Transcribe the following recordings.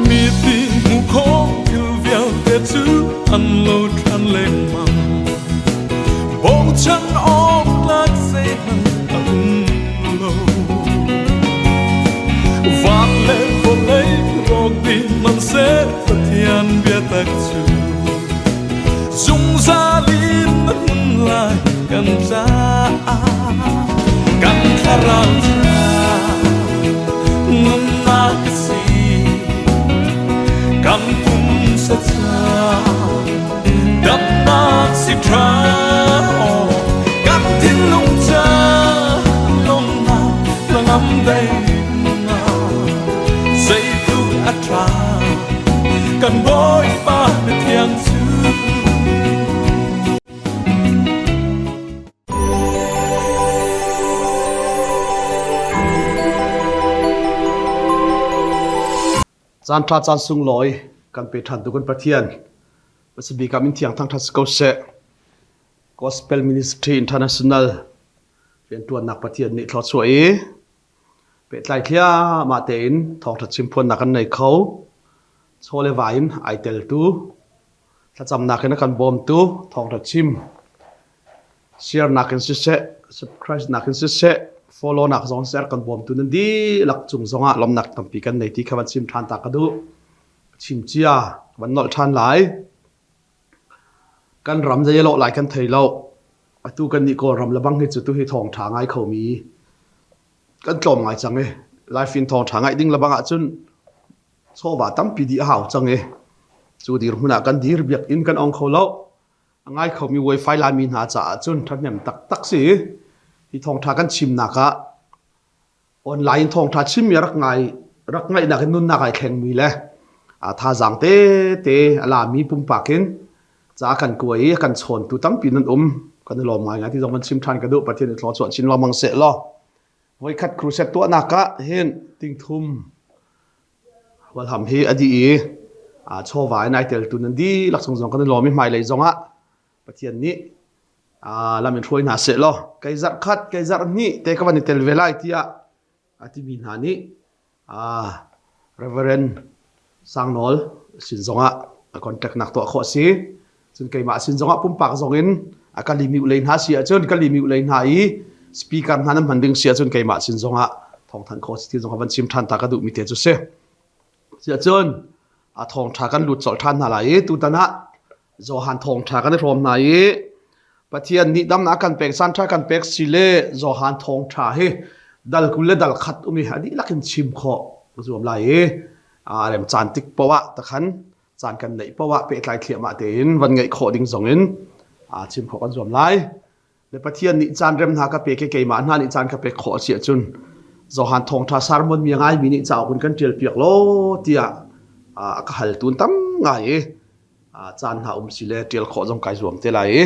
Mi hmu khawh thil vialte cu an lo ṭhan lengmang. Bochan awk tlak zeihmanh a um lo. Van le vawlei rawk dih hmanhseh Pathian biatak cu zungzal in na hmun lai kan caah. Kan thlarau ca nunnak a si. Kan pumsa ca damnak si ṭha. Kan thinlung ca lawmhnak hnangam daihnak zeitluk a ṭha kan Bawipa Pathian cu. Caan ṭha caan sunglawi kan pe ṭhan tu kan Pathian Pasibik ah min thiang thangṭhat si ko seh. Gospel Ministry International rianṭuannak Pathian nih thluachuah i pehtlai thliahmah tein thawngṭha chimphuannak kan nei kho. Chaw le va in ai teltu, thlacamnak in a kan bawmtu thawngṭha chim share-nak in siseh, subscribe-nak in siseh, follow-nak zong siseh kan bawmtu nan dihlak cung zongah lawmnak tampi kan nei ti kha van chim ṭhan ta ka duh. Chim cia van nolh ṭhan lai. Kan ram zei a lawh lai kan thei lo. Atu kan nih Kawlram le bang hi cu tu hi thawngṭha ngai khomi kan tlawm ngai cang i Laifin thawngṭha ngaih ding le bang ahcun chawva tampi dih a hau cang i cu dirhmun ah kan dir biakinn kan ong kho lo. A ngai khomi wifi Laimi hna caah cun ṭhahnem taktak si. Hi thawngṭha kan chimnak ah online in thawngṭha chimmi rak ngai rak ngaihnak in nunnak ai thlengmi le a thazaang tete a lami pumpak in ca kan kuai i a kan chawntu tampi nan um kan i lawm ngaingai ti zong van chim ṭhan ka duh Pathian i thlawchuah chin lengmang seh law voikhat crusade tuahnak ah hin tingthum Hualham hi a dih i chawva in ai teltu nan dihlak chung zong kan i lawm i hmailei zongah Pathian nih lam in hruai hna seh law kei zarh khat kei zarh hnih te ka van i tel ve lai tiah a timi hna nih Reverend Sangnawl sin zongah a contact nak tuah khawh a si. Cun keimah sin zongah pumpak zong in a ka limi ulei hna si ahcun ka limi ulei hna i speaker hna nan hman ding si ahcun keimah sin zongah thawngthanh khawh si ti zong van chim ṭhan ta ka duhmi te cu si. Siahcun a thawngṭha kan lut colh ṭhan hna lai i tutan ah Johan thawngṭha kan i hrawm hna i Pathian nih damnak kan pek caan ṭha kan pek si le Johan thawngṭha hi dal 20 le dal khat um i a dihlak in chim khawh ka zuam lai i a rem caan tik poah takhan caan kan neih poah pehtlai thliahmah tein van ngeih khawh ding zong in chim khawh kan zuam lai. Le Pathian nih caan rem hna ka pek i keimah hna nih caan ka pek khawh a si ahcun Johan thawngṭha sermon mi a ngaimi nih cauk in kan ṭial piak law tiah a ka hal tun tam ngai i caan hna um si le ṭial khawh zong kai zuam te lai i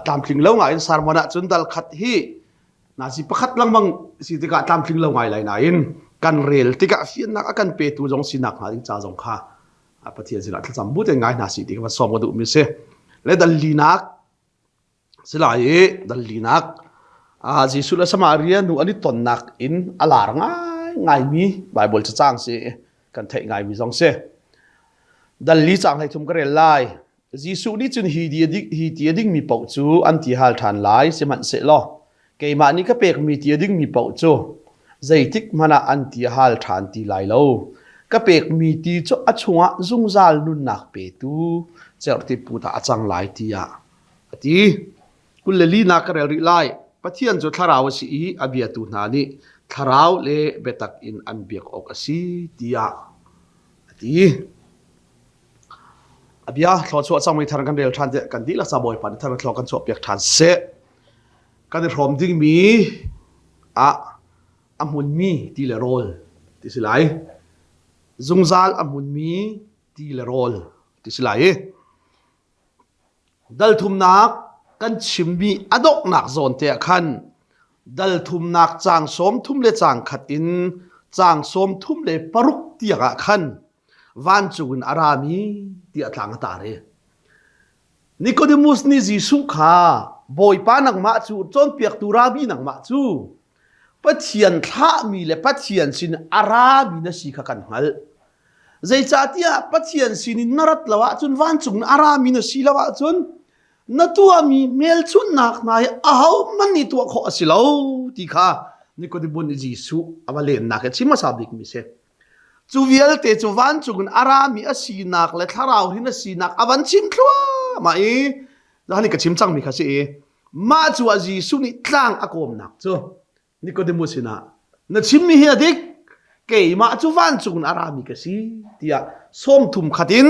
tlamtling lo ngai in sermon ahcun dal khat hi nazi pakhat lengmang si tikah tlamtling lo ngai lai nain kan rel tikah fiannak a kan petu zong sinak hnga ding ca zong kha Pathian sinah thlacam bu tein ngai hna si ti ka van sawm ka duhmi si le dal linak si lai i dal linak Jesuh le Samaria nu an i tonnak in a lar ngaingaimi Baibal cacang si kan theih ngaimi zong si. Dal li cang hlei thum ka rel lai. Jesuh nih cun hi hi ti a dingmi paoh cu an ti hal ṭhan lai sihmanhsehlaw keimah nih ka pekmi ti a dingmi paoh cu zeitik hmanh ah an ti a hal ṭhan ti lai lo. Ka pekmi ti cu a chungah zungzal nunnak petu cerhti put ah a cang lai tiah a ti. 24 nak ka rel rih lai. Pathian cu thlarau a si i a biatu hna nih thlarau le biatak in an biak awk a si tiah a ti. A bia thluachuah cangmi thar kan rel ṭhan kan dihlak ca Bawipa nih thar thlua kan chuahpiak ṭhan seh. Kan i hrawm dingmi ah a hmunmi ti le rawl ti si lai. Zungzal a hmunmi ti le rawl ti si lai. Dal thumnak kan chimmi a donghnak zawn te ah khan dal thumnak caang 33 le caang khat in caang 36 tiang ah khan. Vancung in a rami tiah tlang a tar i Nicodemus nih Jesuh kha Bawipa nangmah cu cawnpiaktu rabi nangmah cu Pathian thlahmi le Pathian sin a rami na si kha kan hngalh. Zeicahtiah Pathian sinin na rat lo ahcun vancung in a rami na si lo ahcun na tuahmi hmelchunhnak hna hi ahohmanh nih tuah khawh a si lo ti kha Nicodemus nih Jesuh a va lennak hi a chim hmasa bikmi a si. Cu vialte cu vancung in a rami a sinak le thlarau hin a sinak a van chim thluahmah i zahan ka chim cangmi kha si i mah cu ah Jesuh nih tlang a kawmnak cu Nicodemus sinah na chimmi hi a dik keimah cu vancung in a rami ka si tiah sawmthum khat in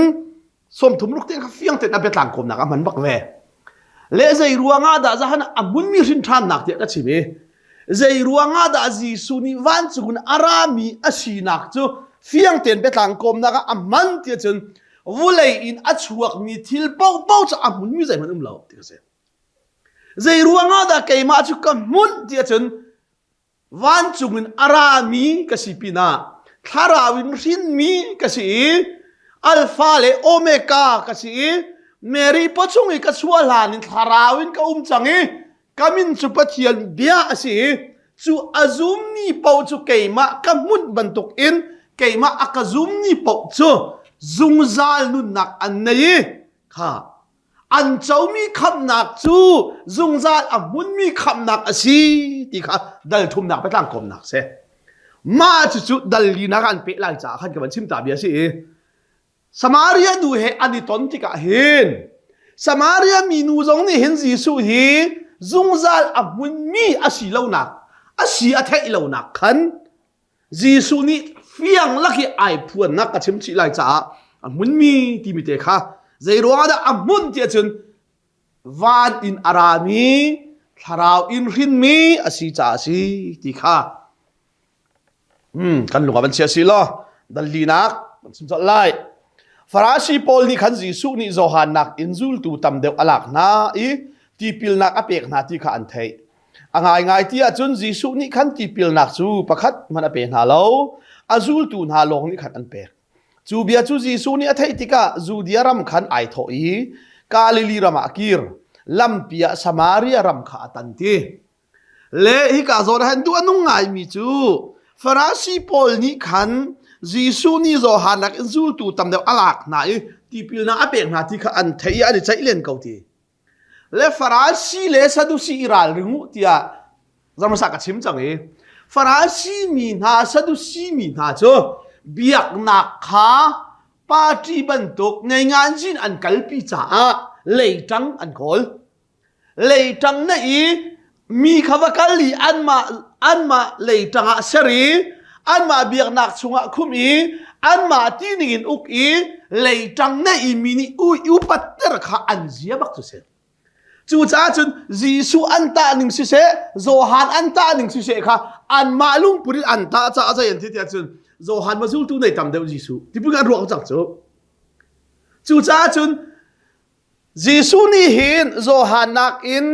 30 ruk tiang kha fiang tein a biatlang kawmnak a hman bak ve. Le zei ruangah dah zahan a hmunmi hrin ṭhannak tiah ka chim i zei ruangah dah Jesuh nih vancung in a rami a sinak cu fiang tein biatlang kawmnak ah a hman tiah cun vulei in a chuakmi thil paohpaoh cu a hmunmi zeihmanh um lo ti ka si. Zei ruangah dah keimah cu ka hmunh tiah cun vancung in a rami ka si pinah thlarau in hrinmi ka si i alpha le omega ka si i Mary pawchung i ka chuah hlan in thlarau in ka um cang i ka min cu Pathian bia a si i cu a zummi paoh cu keimah ka hmunh bantuk in keimah a ka zummi paoh cu zungzal nunnak an nei i kha an comi khamhnak cu zungzal a hmunmi khamhnak a si ti kha dal thumnak biatlang kawmnak si. Mah cucu dal linak an peh lai caah khan ka van chim ta bia si i Samaria nu he an i ton tikah hin Samaria minu zong nih hin Jesuh hi zungzal a hmunmi a si lonak a si a theih lonak khan Jesuh nih fiang lak i ai phuannak ka chim chih lai caah a hmunmi timi te kha zei ruangah dah a hmun tiah cun van in a rami thlarau in hrinmi a si caah a si ti kha hmm, kan lung ah van chia si law dallinak kan chim colh lai. Farasi pawl nih khan Jesuh nih Johan nak in zultu tam deuh a lak hna i tipilnak a pek hna ti kha an theih. A ngaingai ti ahcun Jesuh nih khan tipilnak cu pakhat hmanh a pe hna lo, a zultu hna lawng nih khan an pek. Cu bia cu Jesuh nih a theih tikah Judea ram khan ai thawh i Galilee ram ah a kir. Lampi ah Samaria ram kha a tan ti. Le hika zawn ah hin duh a nung ngaimi cu Farasi pawl nih khan Jesuh nih Johan nak in zultu tam deuh a lak hna i tipilnak a pek hna ti kha an theih i an i ceih len ko ti. Le Farasi le Sadusi i ralring u tiah zamasa ka chim cang i Farasi mi hna Sadusi mi hna cu biaknak kha party bantuk ngeinganzin an kalpi caah leitang an kawl. Leitang na i mi kha va kal i anmah anmah leitang ah ser i anmah biaknak chungah khum i anmah ti ning in uk i leitang na i mi nih upatter kha an zia bak cu si. Cucaah cun Jesuh an tah ning siseh, Johan an tah ning siseh kha anmah lungput in an tah caah zei an ti tiah cun Johan ma zultu nei tam deuh Jesuh ti pun an ruak cang cu. Cucaah cun Jesuh nih hin Johan nakin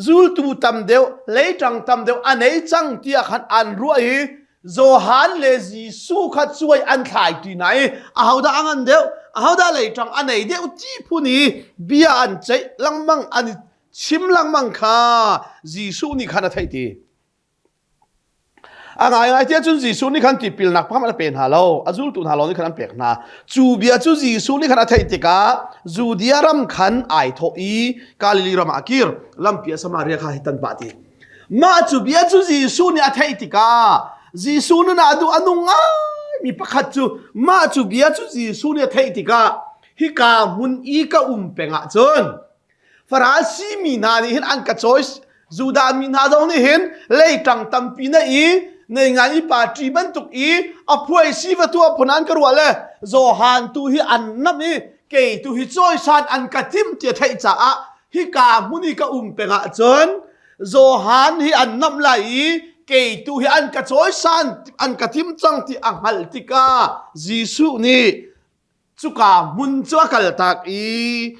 zultu tam deuh, leitang tam deuh a nei cang tiah khan an ruah i Johan le Jesuh kha cuai an thlai ṭi hna i ahodah a ngan deuh, ahodah leitang a nei deuh ti phun i bia an ceih lengmang, an i chim lengmang kha Jesuh nih khan a theih ti. A ngaingai tiah cun Jesuh nih khan tipilnak pakhat a pe hna lo, a zultu hna lawng nih khan an pek hna. Cu bia cu Jesuh nih khan a theih tikah Judea ram khan ai thawh i Galilee ram ah a kir. Lampi ah Samaria kha hi tan pah ti. Mah cu bia cu Jesuh nih a theih tikah Jesuh nun ah duh a nung ngaimi pakhat cu mah cu bia cu Jesuh nih a theih tikah hika hmun i ka um peng ahcun Farasi mi hna nih hin an ka cawi Judah mi hna zong nih hin leitang tampi na i nei ngai i party bantuk i a phuai si va tuah phun an ka ruah le Johan tu hi an nam i kei tu hi cawisan an ka timh ti a theih caah hika hmun i ka um peng ahcun Johan hi an namh lai i kei tu hi an ka cawisan an ka tim cang ti a hngalh tikah Jesuh nih cuka hmun cu a kaltak i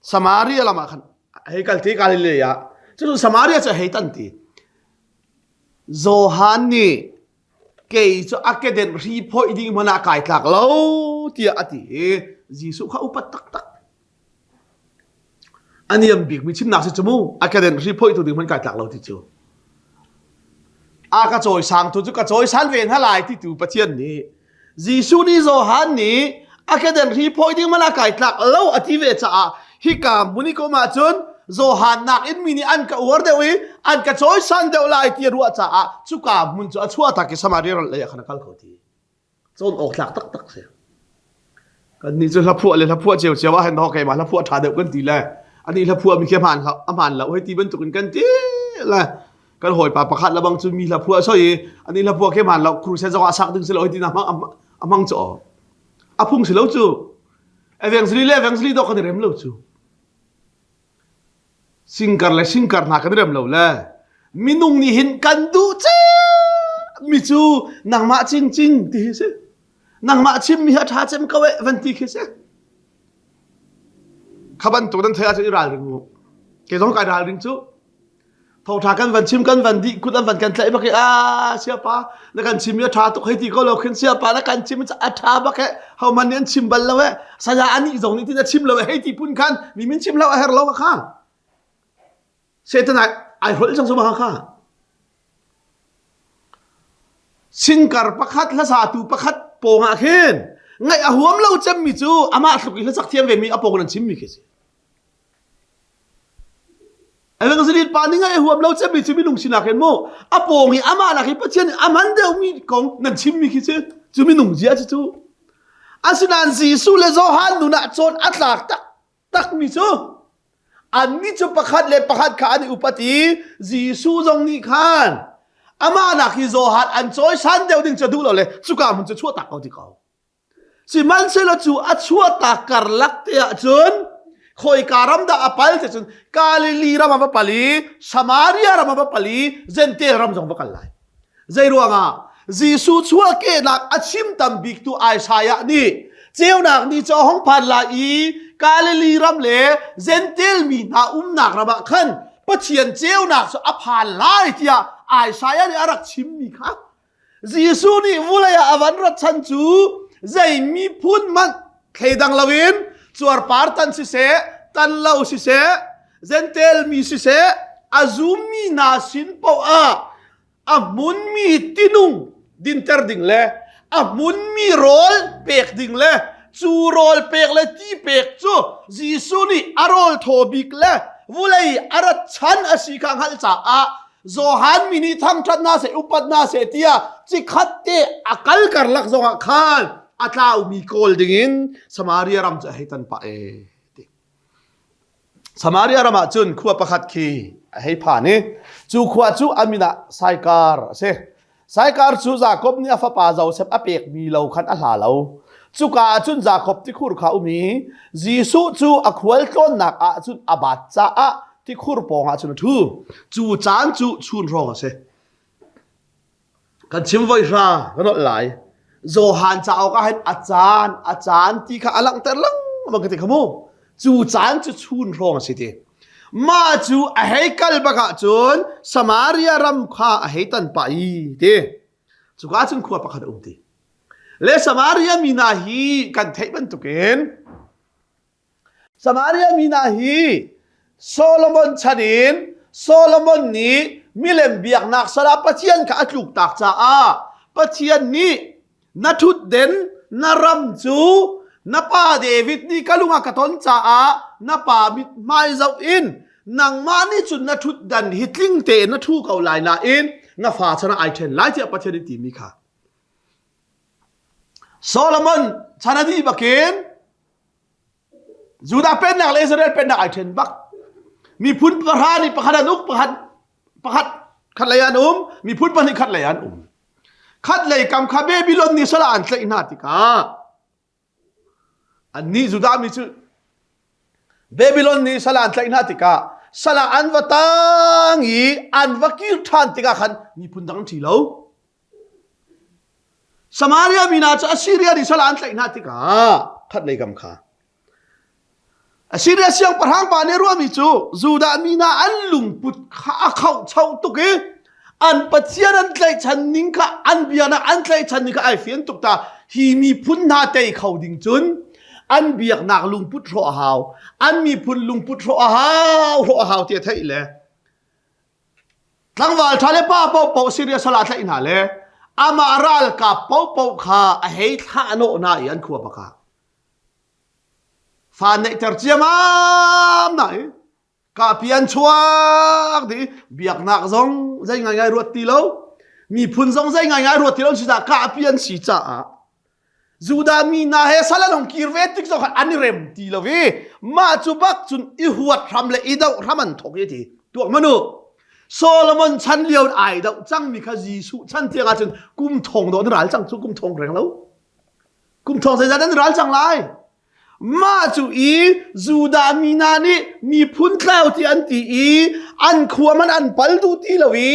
Samaria lam ah khan hei kal ti Galilee ah cucu Samaria cu hei tan ti Johan nih. Kei cu a keden hri phoih ding hmanh ah kai tlak lo tiah a ti i Jesuh kha upat taktak. A niam bikmi chimnak si cu mu a keden hri phoihtu ding hmanh kai tlak lo ti cu. A ka cawisangtu cu ka cawisan ve hna lai ti tu Pathian nih Jesuh nih Johan nih a keden hri phoih ding hmanh ah kai tlak lo a ti ve caah hika hmun i ka um ahcun Johan nakin mi nih an ka uar deuh i an ka cawisan deuh lai ti a ruah caah cuka hmun cu a chuah tak i Samaria ral lei ah khan a kal kho ti. Cawn awk tlak taktak si. Kannih cu hlaphuah le hlaphuah cio ah hin keimah hlaphuah ṭha deuh kan ti le anih hlaphuah mi khi a hmaan a hmaan lo hei ti bantukin kan ti le kan hawipa pakhat le bang cu mi hlaphuah soi i anih hlaphuah khi hmaan lo crusade zong ah sak ding si lo hei ti na a hmang cu a phung si lo cu evangelist le evangelist dawh kan i rem lo cu Singkar le singkar hna kan i rem lo le minung nih hin kan duh mi cu nangmah cingcing ti hi si. Nangmah chimmi hi a ṭha cem ko eh van ti khi si. Kha bantuk nan theih ahcun i ralring u. Kei zong kai ralring cu. Thawngṭha kan van chim kan van dih kut an van kan tlaih bak i a siapa na kan chim i a ṭha tuk hei ti ko lo khin siapa na kan chim a ṭha bak he hohmanh nih an chim bal lo eh saya anih zong nih tin a chim lo eh hei ti phun khan mi min chim lo a her lo ka kha Satan ai ai hrolh cang suma kha Singkar pakhat hlasatu pakhat pawng ah khin ngaih a huam lo cemmi cu amah tluk i hlasak thiam ve mi a pawng nan chimmi khi si Evangelist pa nih ngaih a huam lo cemmi cu minung sinak hin mu a pawng i amah lak i Pathian nih a hman deuhmi kong nan chimmi khi cu cu minung zia cu cu asinain Jesuh le Johan nun ah cawn a tlak tak takmi cu annih cu pakhat le pakhat kha an i upat i Jesuh zong nih khan amah nak hi Johan an cawisan deuh ding cu duh lo le cuka hmun cu chuah tak ko ti ko Sihmanhsehlaw cu a chuahtak karlak te ah cun khawika ram dah a pal ti cun Galilee ram a va pal i Samaria ram a va pal i Jentail ram zong va kal lai. Zei ruangah Jesuh chuahkehnak a chim tam biktu Isaiah nih ceunak ni cu a hung phan lai i Galilee ram le Jentail mi hna umnak ram ah khan Pathian ceunak cu a phan lai tiah Isaiah nih a rak chimmi kha Jesuh nih vulei ah a van rat chan cu zei miphun hmanh thleidang loin cuarpar tan siseh, tan lo siseh, Jentail mi siseh, a zummi hna sin paoh ah a hmunmi tinung dinter ding le a hmunmi rawl pek ding le cu rawl pek le ti pek cu Jesuh nih a rawl thaw bik le vulei a rat chan a si kha hngalh caah Johan mi nih thangṭhat hna seh upat hna seh tiah cikhat te a kal karlak zongah khan a tlaumi kawl dingin Samaria ram cu a hei tan pah e ti. Samaria ram ah cun khua pakhat khi a hei phan i cu khua cu a min ah Saikar a si. Saikar cu Jakob nih a fapa Josef a pekmi lo khan a hla lo. Cuka ah cun Jakob tikhur kha um i Jesuh cu a khualtlawnnak ah cun a bat caah tikhur pawng ah cun a ṭhu. Cu caan cu chun hrawng a si. Kan chim voi hra kan nolh lai. Johan cauk ah hin a caan a caan ti kha a langhter lengmang ka ti kha mu. Cu caan cu chun hrawng a si ti. Mah cu a hei kal bak ahcun Samaria ram kha a hei tan pah i ti. Cuka cun khua pakhat a um ti. Le Samaria mi hna hi kan theih bantukin Samaria mi hna hi Solomon chan in Solomon nih milem biaknak sal ah Pathian kha a tluktak caah Pathian nih na ṭhutden na ram cu na pa David nih ka lung a ka ton caah na pa mithmai zoh in nangmah nih cun na ṭhutdan hi tling tein na ṭhu ko lai nain na fa chan ah ai ṭhen lai tiah Pathian nih timi kha Solomon chan a dih bakin Judah pennak le Israel pennak ai ṭhen bak. Miphun pahra nih pakhat an uk, pakhat pakhat khat lei an um, miphun pahnih khat lei an um. Khat lei kam kha Babylon nih sal ah an tlaih hna tikah annih Judah mi cu Babylon nih sal ah an tlaih hna tikah sal ah an va tang i an va kir ṭhan tikah khan miphun dang an ṭhi lo. Samaria mi hna cu Assyria nih sal ah an tlaih hna tikah khatlei kam kha Assyria siangpahrang pa nih ruahmi cu Judah mi hna an lungput kha a khauhchoh tuk i An Pathian an tlaihchan ning kha an biaknak an tlaihchan ning kha ai fian tuk ta. Hi miphun hna tei kho ding cun an biaknak lungput hrawh a hau. An miphun lungput hrawh a hau, hrawh a hau ti a theih le tlangval ṭha le pa paohpaoh Syria sal ah tlaih hna le amah ralkap paohpaoh kha a hei thlah nawh hna i an khua bak ah fa neihter ciamam na i kahpi an chuak dih biaknak zong zei ngaingai ruat ti lo miphun zong zei ngaingai ruat ti lo si caah kahpi an si caah Judah mi hna he sal an hung kir ve tik zong khan an i rem ti lo i mah cu bak cun i huat hram le i doh hram an thawk i ti tuak manu Solomon chan lio in ai doh cangmi kha Jesuh chan tiang ah cun kum thong dawh an ral cang cu kum thong reng lo kum thong zeizat an ral cang lai Mah cu i Judah mi hna nih miphun tlau ti an ti i an khua man an pal duh ti lo i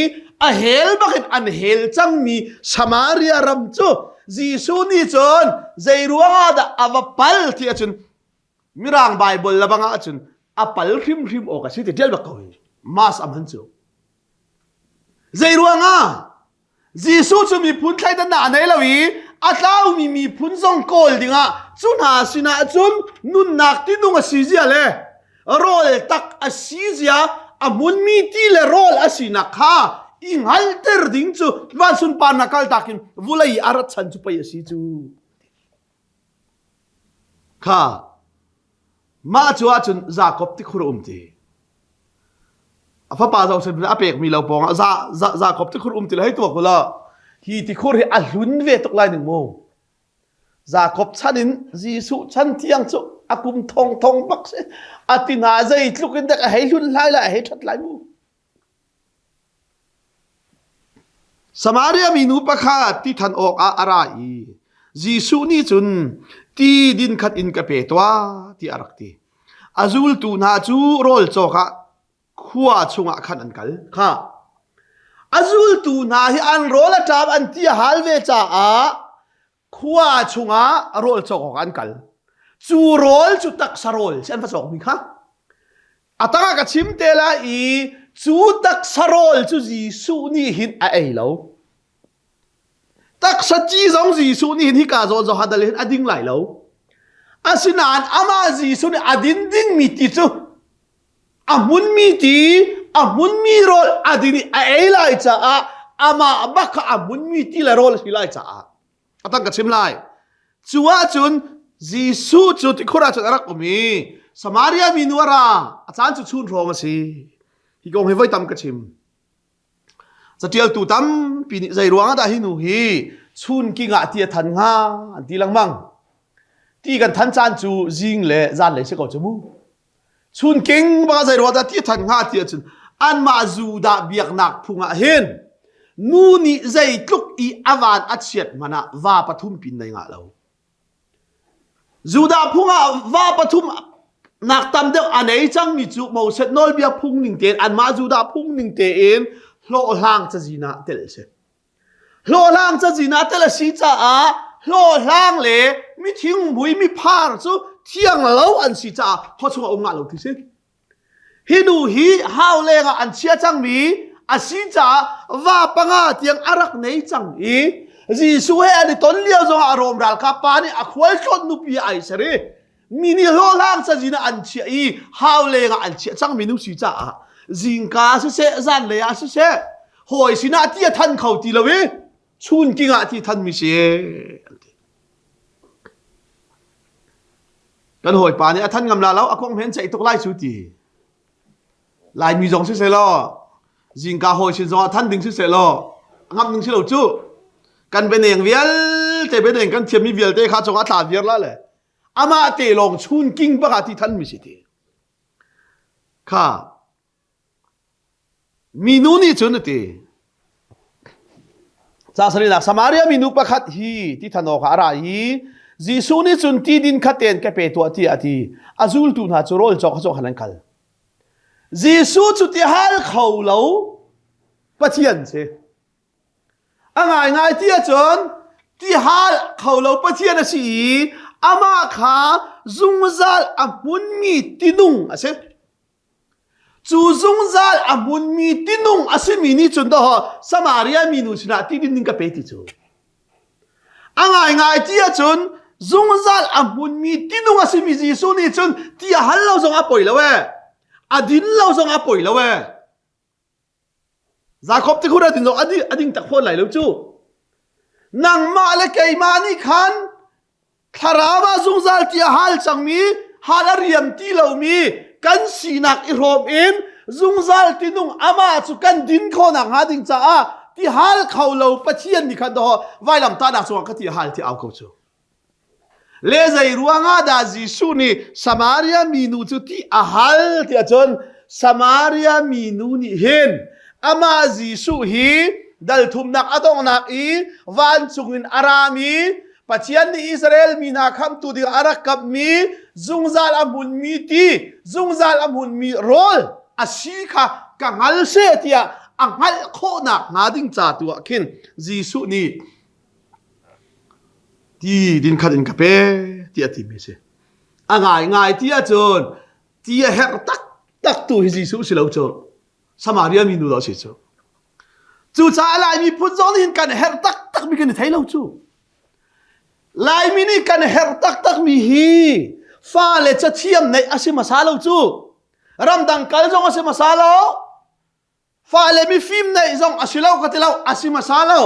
a hel bakin an hel cangmi Samaria ram cu Jesuh nih cun zei ruangah dah a va pal ti ahcun Mirang Baibal la bang ahcun a pal hrimhrim awk a si ti ṭial bak ko hi mas a hman cu zei ruangah Jesuh cu miphun thleidannak a nei lo i a tlaumi miphun zong kawl dingah cu hna sinah cun nunnak tinung a si zia le rawl tak a si zia a hmunmi ti le rawl a sinak kha i hngalhter ding cu van sunparnak kaltak in vulei a rat chan cu pei a si cu. Kha mah cu ahcun Jakob tikhur a um ti. A fapa Josef a pekmi lo pawngah za, za, Jakob tikhur um ti lo hei tuak u law hi tikhur hi a hlun ve tuk lai ning mu. Jakob chan in Jesuh chan tiang cu a kum thong thong bak si. A ti hna zeitluk in dek a hei hlun hlai lai a hei ṭhat lai mu. Samaria minu pakhat ti than awkah a ra i Jesuh nih cun ti din khat in ka pe tuah tiah a rak ti. A zultu hna cu rawl cawk ah khua chungah khan an kal. Kha a zultu hna hi an rawl a ṭam an ti a hal ve caah khua chungah rawl cawk awk an kal. Cu rawl cu taksa rawl si an va cawkmi kha. A tangah ka chim te lai i cu taksa rawl cu Jesuh nih hin a ei lo. Taksa ci zong Jesuh nih hin hika zawn Johan dal hin a ding lai lo. Asinain amah Jesuh nih a din dingmi ti cu a hmunmi ti a hmunmi rawl a din i a ei lai caah amah bak kha a hmunmi ti le rawl a si lai caah a tang ka chim lai cu ahcun Jesuh cu tikhur ah cun a rak um i Samaria mi nu a ra a caan cu chun hrawng a si hi kong hi voi tam ka chim Catialtu tampi nih zei ruang ah dah hi nu hi chunking ah ti a than hnga an ti lengmang ti kan than caan cu zing le zanlei si ko cu mu Chunking bang zei ruang dah ti than hnga ti ahcun anmah Judah biaknak phung ah hin nu nih zeitluk i a van a chiat hmanh ah va pathum pin nei ngah lo. Judah phung ah va pathum nak tam deuh a nei cangmi cu Moses nawlbia phung ning tein anmah Judah phung ning tein hlawhhlang cazin ah tel a si. Hlawhhlang cazin ah tel a si caah hlawhhlang le mithing mui miphar cu thiang lo an si caah khuachung ah um ngah lo ti si. Hi nu hi hau leng ah an chia cangmi a si caah va panga tiang a rak nei cang i Jesuh he an i ton lio zongah Rom ralkap pa nih a khualtlawn nupi ah ai ser i mi nih hlawhhlang cazin ah an chiah i hau leng ah an chiah cangmi nu si caah zingka siseh zanlei ah siseh hawi sinah ti a than kho ti lo i chunking ah ti thanmi si an ti kan hawipa nih a than ngam la lo a kong hen ceih tuk lai cu ti Laimi zong siseh law zingka hawi sin zong ah than ding siseh law ngam ding si lo cu kan bianeng vialte bianeng kan thiammi vialte kha cungah tla viar la le amah te lawng chun king bak ah ti than mi si ti kha minu nih cun a ti ca sarihnak Samaria minu pakhat hi ti than awkah a ra i Jesuh nih cun ti din kha ten ka pe tuah tiah a ti a zultu hna cu rawl cawk cawk khan an kal Jesuh cu ti hal kho lo Pathian si A ngaingai ti ahcun tihal kho lo Pathian a si i amah kha zungzal a hmunmi tinung a si. Cu zungzal a hmunmi tinung a simi nih cun dawh Samaria minu sinah ti din ding ka pe ti cu. A ngaingai ti ahcun zungzal a hmunmi tinung a simi Jesuh nih cun ti a hal lo zong a poi lo ee. A din lo zong a poi lo ee. Jakob tikhur a din zong a ding tak fawn lai lo cu. Nangmah le keimah nih khan thlarau ah zungzal ti a hal cangmi hal a riam ti lomi kan sinak i hrawm in zungzal tinung amah cu kan din khawhnak hnga ding caah ti hal kho lo Pathian nih khan daw vailam tahnak cungah ka ti hal ti au ko cu. Le zei ruangah dah Jesuh nih Samaria minu cu ti a hal tiah cun Samaria minu nih hin amah Jesuh hi dal thumnak a donghnak i vancung in a rami Pathian nih Israel mi hna khamtu ding a rak kamhmi zungzal a hmunmi ti zungzal a hmunmi rawl a si kha ka hngal seh tiah a hngalh khawhnak hnga ding ca tu ah khin Jesuh nih Ti din khat in ka pe ti a timi a si. A ngaingai ti ahcun ti a herh taktak tu hi Jesuh si lo cu. Samaria mi nu dah si cu. Cucaah Laimi phun zong nih hin kan herh taktak mi kan i thei lo cu. Laimi nih kan herh taktak mi hi fale cathiam neih a si hmasa lo cu. Ramdang kal zong a si hmasa lo. Fale mifim neih zong a si lo ka ti lo, a si hmasa lo.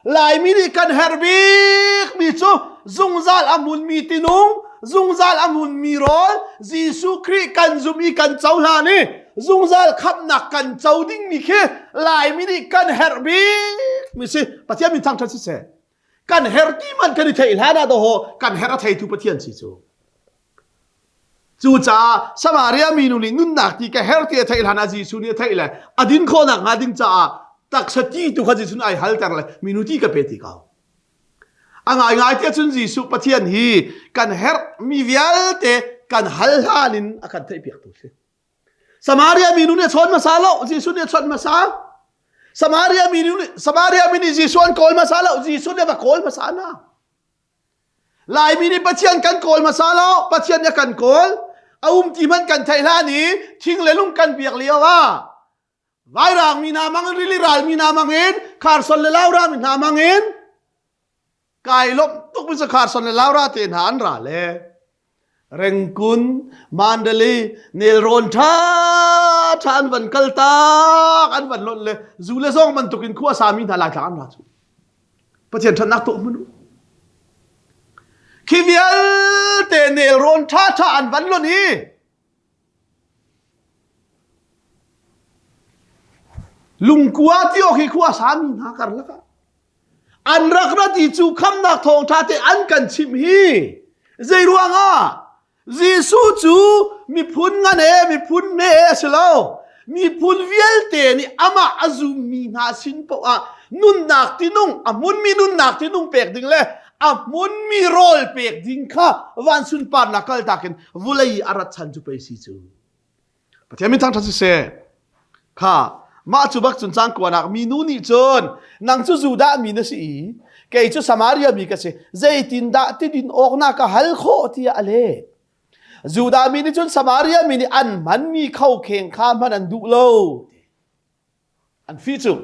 Laimi nih kan herh bikmi cu zungzal a hmunmi tinung, zungzal a hmunmi rawl, Jesuh Khrih kan zum i kan cohlan i zungzal khamhnak kan co dingmi khi Laimi nih kan herh bikmi si. Pathian min thangṭhat siseh. Kan herh ti man kan i theih hlan ah dawh kan herh a theitu Pathian si cu. Cucaah Samaria minu nih nunnak ti ka her ti a theih hlan ah Jesuh nih a theih le a din khawhnak hnga ding caah taksa ti tu kha Jesuh nih ai halter le minu ti ka pe ti ko. A ngaingai ti ahcun Jesuh Pathian hi kan herhmi vialte kan hal hlan in a kan theihpiaktu si. Samaria minu nih a chawn hmasa lo, Jesuh nih a chawnh hmasa. Samaria minu nih Samaria mi nih Jesuh an kawl hmasa lo, Jesuh nih a va kawl hmasa hna. Laimi nih Pathian kan kawl hmasa lo, Pathian nih a kan kawl. A um ti hmanh kan theih hlan i thing le lung kan biak lio ah Vairang mi hna mang in rili ral mi hna mang in Kharson le Laura mi hna mang in kai lawmh tuk mi cu Kharson le Laura te hna an ra le Rengkun, Mandalay, nelrawn ṭha ṭha an van kal tak an van lonh le zu le zawng bantukin khua sami hna Laitlang an ra cu. Pathian ṭhatnak tuah hmanh u. Khi vialte nelrawn ṭha ṭha an van lonh i lungkua ti awk hi khua sami hna karlak ah An rak rat i cu khamnak thawngṭha te an kan chimh hi zei ruangah Jesuh cu miphun ngan e miphun hme e a si lo. Miphun vialte nih amah a zummi hna sin paoh ah nunnak tinung a hmunmi nunnak tinung pek ding le a hmunmi rawl pek ding kha van sunparnak kaltak in vulei a rat chan cu pei si cu. Pathian min thangṭhat siseh. Kha mah cu bak cun cang kuanak minu nih cun nang cu Judah mi na si i kei cu Samaria mi ka si zeitindah tidin awk na ka hal khawh tiah a leh. Judah mi nih cun Samaria mi nih an hmanmi khokheng kha hman an duh lo. An fi cu.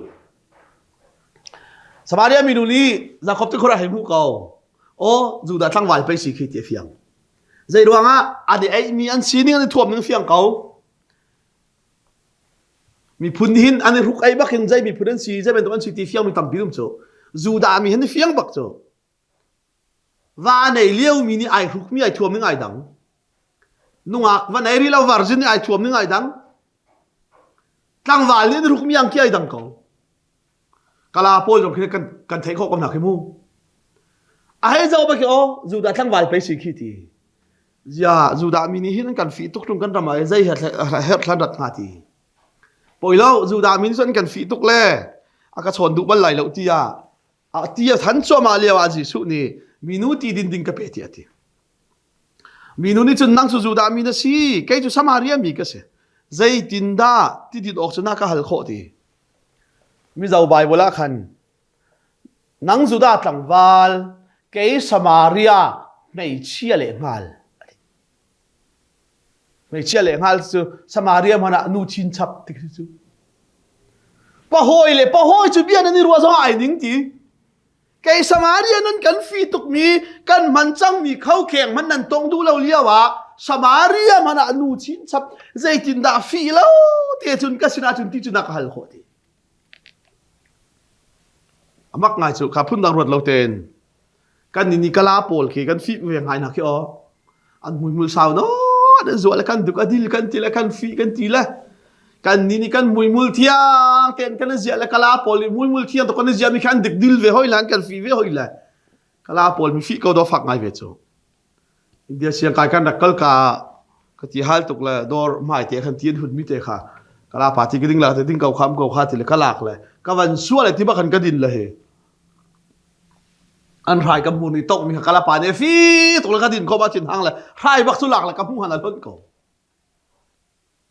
Samaria minu nih Jakob tikhur a hei hmuh ko. Aw, Judah tlangval pei si khi ti a fiang. Zei ruangah an i eihmi an sining an i thuam ning fiang ko. Miphun hin an i hruk ei bak in zei miphun an si, zei bantuk an si ti fiang mi tampi um cu. Judah mi hin fiang bak cu. Va nei lio mi nih ai hruk mi ai thuam ning ai dang. Nungak va nei ri lo virgin nih ai thuam ning ai dang. Tlangval nih an ruk mi angki ai dang ko. Kala pawl zong khi kan kan theih khawh ko hna khi mu. A hei zoh ba khi aw Judah tlangval pei si khi ti. Zia Judah mi nih hin an kan fih tuk tung kan ram ah zei herh thlan rat hnga ti. Poi lo Judah mi nih cun an kan fih tuk le a ka chawn duh bal lai lo tiah a ti a than cuahmah lio ah Jesuh nih minu ti din ding ka pe tiah a ti. Minu nih cun nang cu Judah mi na si, kei cu Samaria mi ka si. Zeitindah ti din awk cu na ka hal khawh ti? Mizo Bible ah khan nang Judah tlangval, kei Samaria hmeichia le hngal. Hmeichia le hngal cu Samaria hmanh ah nu chin chap ti khi cu. Pahawi le pahawi cu bia nan i ruah zong ai ning ti. Kei Samaria nan kan fi tukmi kan hman cangmi khokheng hman nan tong duh lo lio ah Samaria hmanh ah nu chin chap zeitindah fi lo te cun ka sinah cun ti cu na ka hal khawh ti. Amak ngai cu kha phundang ruat lo tein kan ni kala pawl khi kan fi ve ngai na khi aw an hmuihmul sau no an zuah le kan duk adil kan ti le kan fi kan ti le kan ni ni kan hmuihmul thiang ten kan ziah le kala pawl nih hmuihmul thiang to kan ziah mi khan dik dil ve hoi lan kan fi ve hoi le kala pawl mi fi ko do fak ngai ve chu India siang kai kan rak kal ka ka ti hal tuk le dor mai te khan tin hun mi te kha kala pa ti ding la te ding ko kham ko kha ti le ka lak le ka van sual le ti ba khan ka din le he An hrai ka hmu ni tok mi kha kala pa ne fi tuk le ka din ko ba chin hang le hrai bak cu lak le ka hmu han a hlonh ko.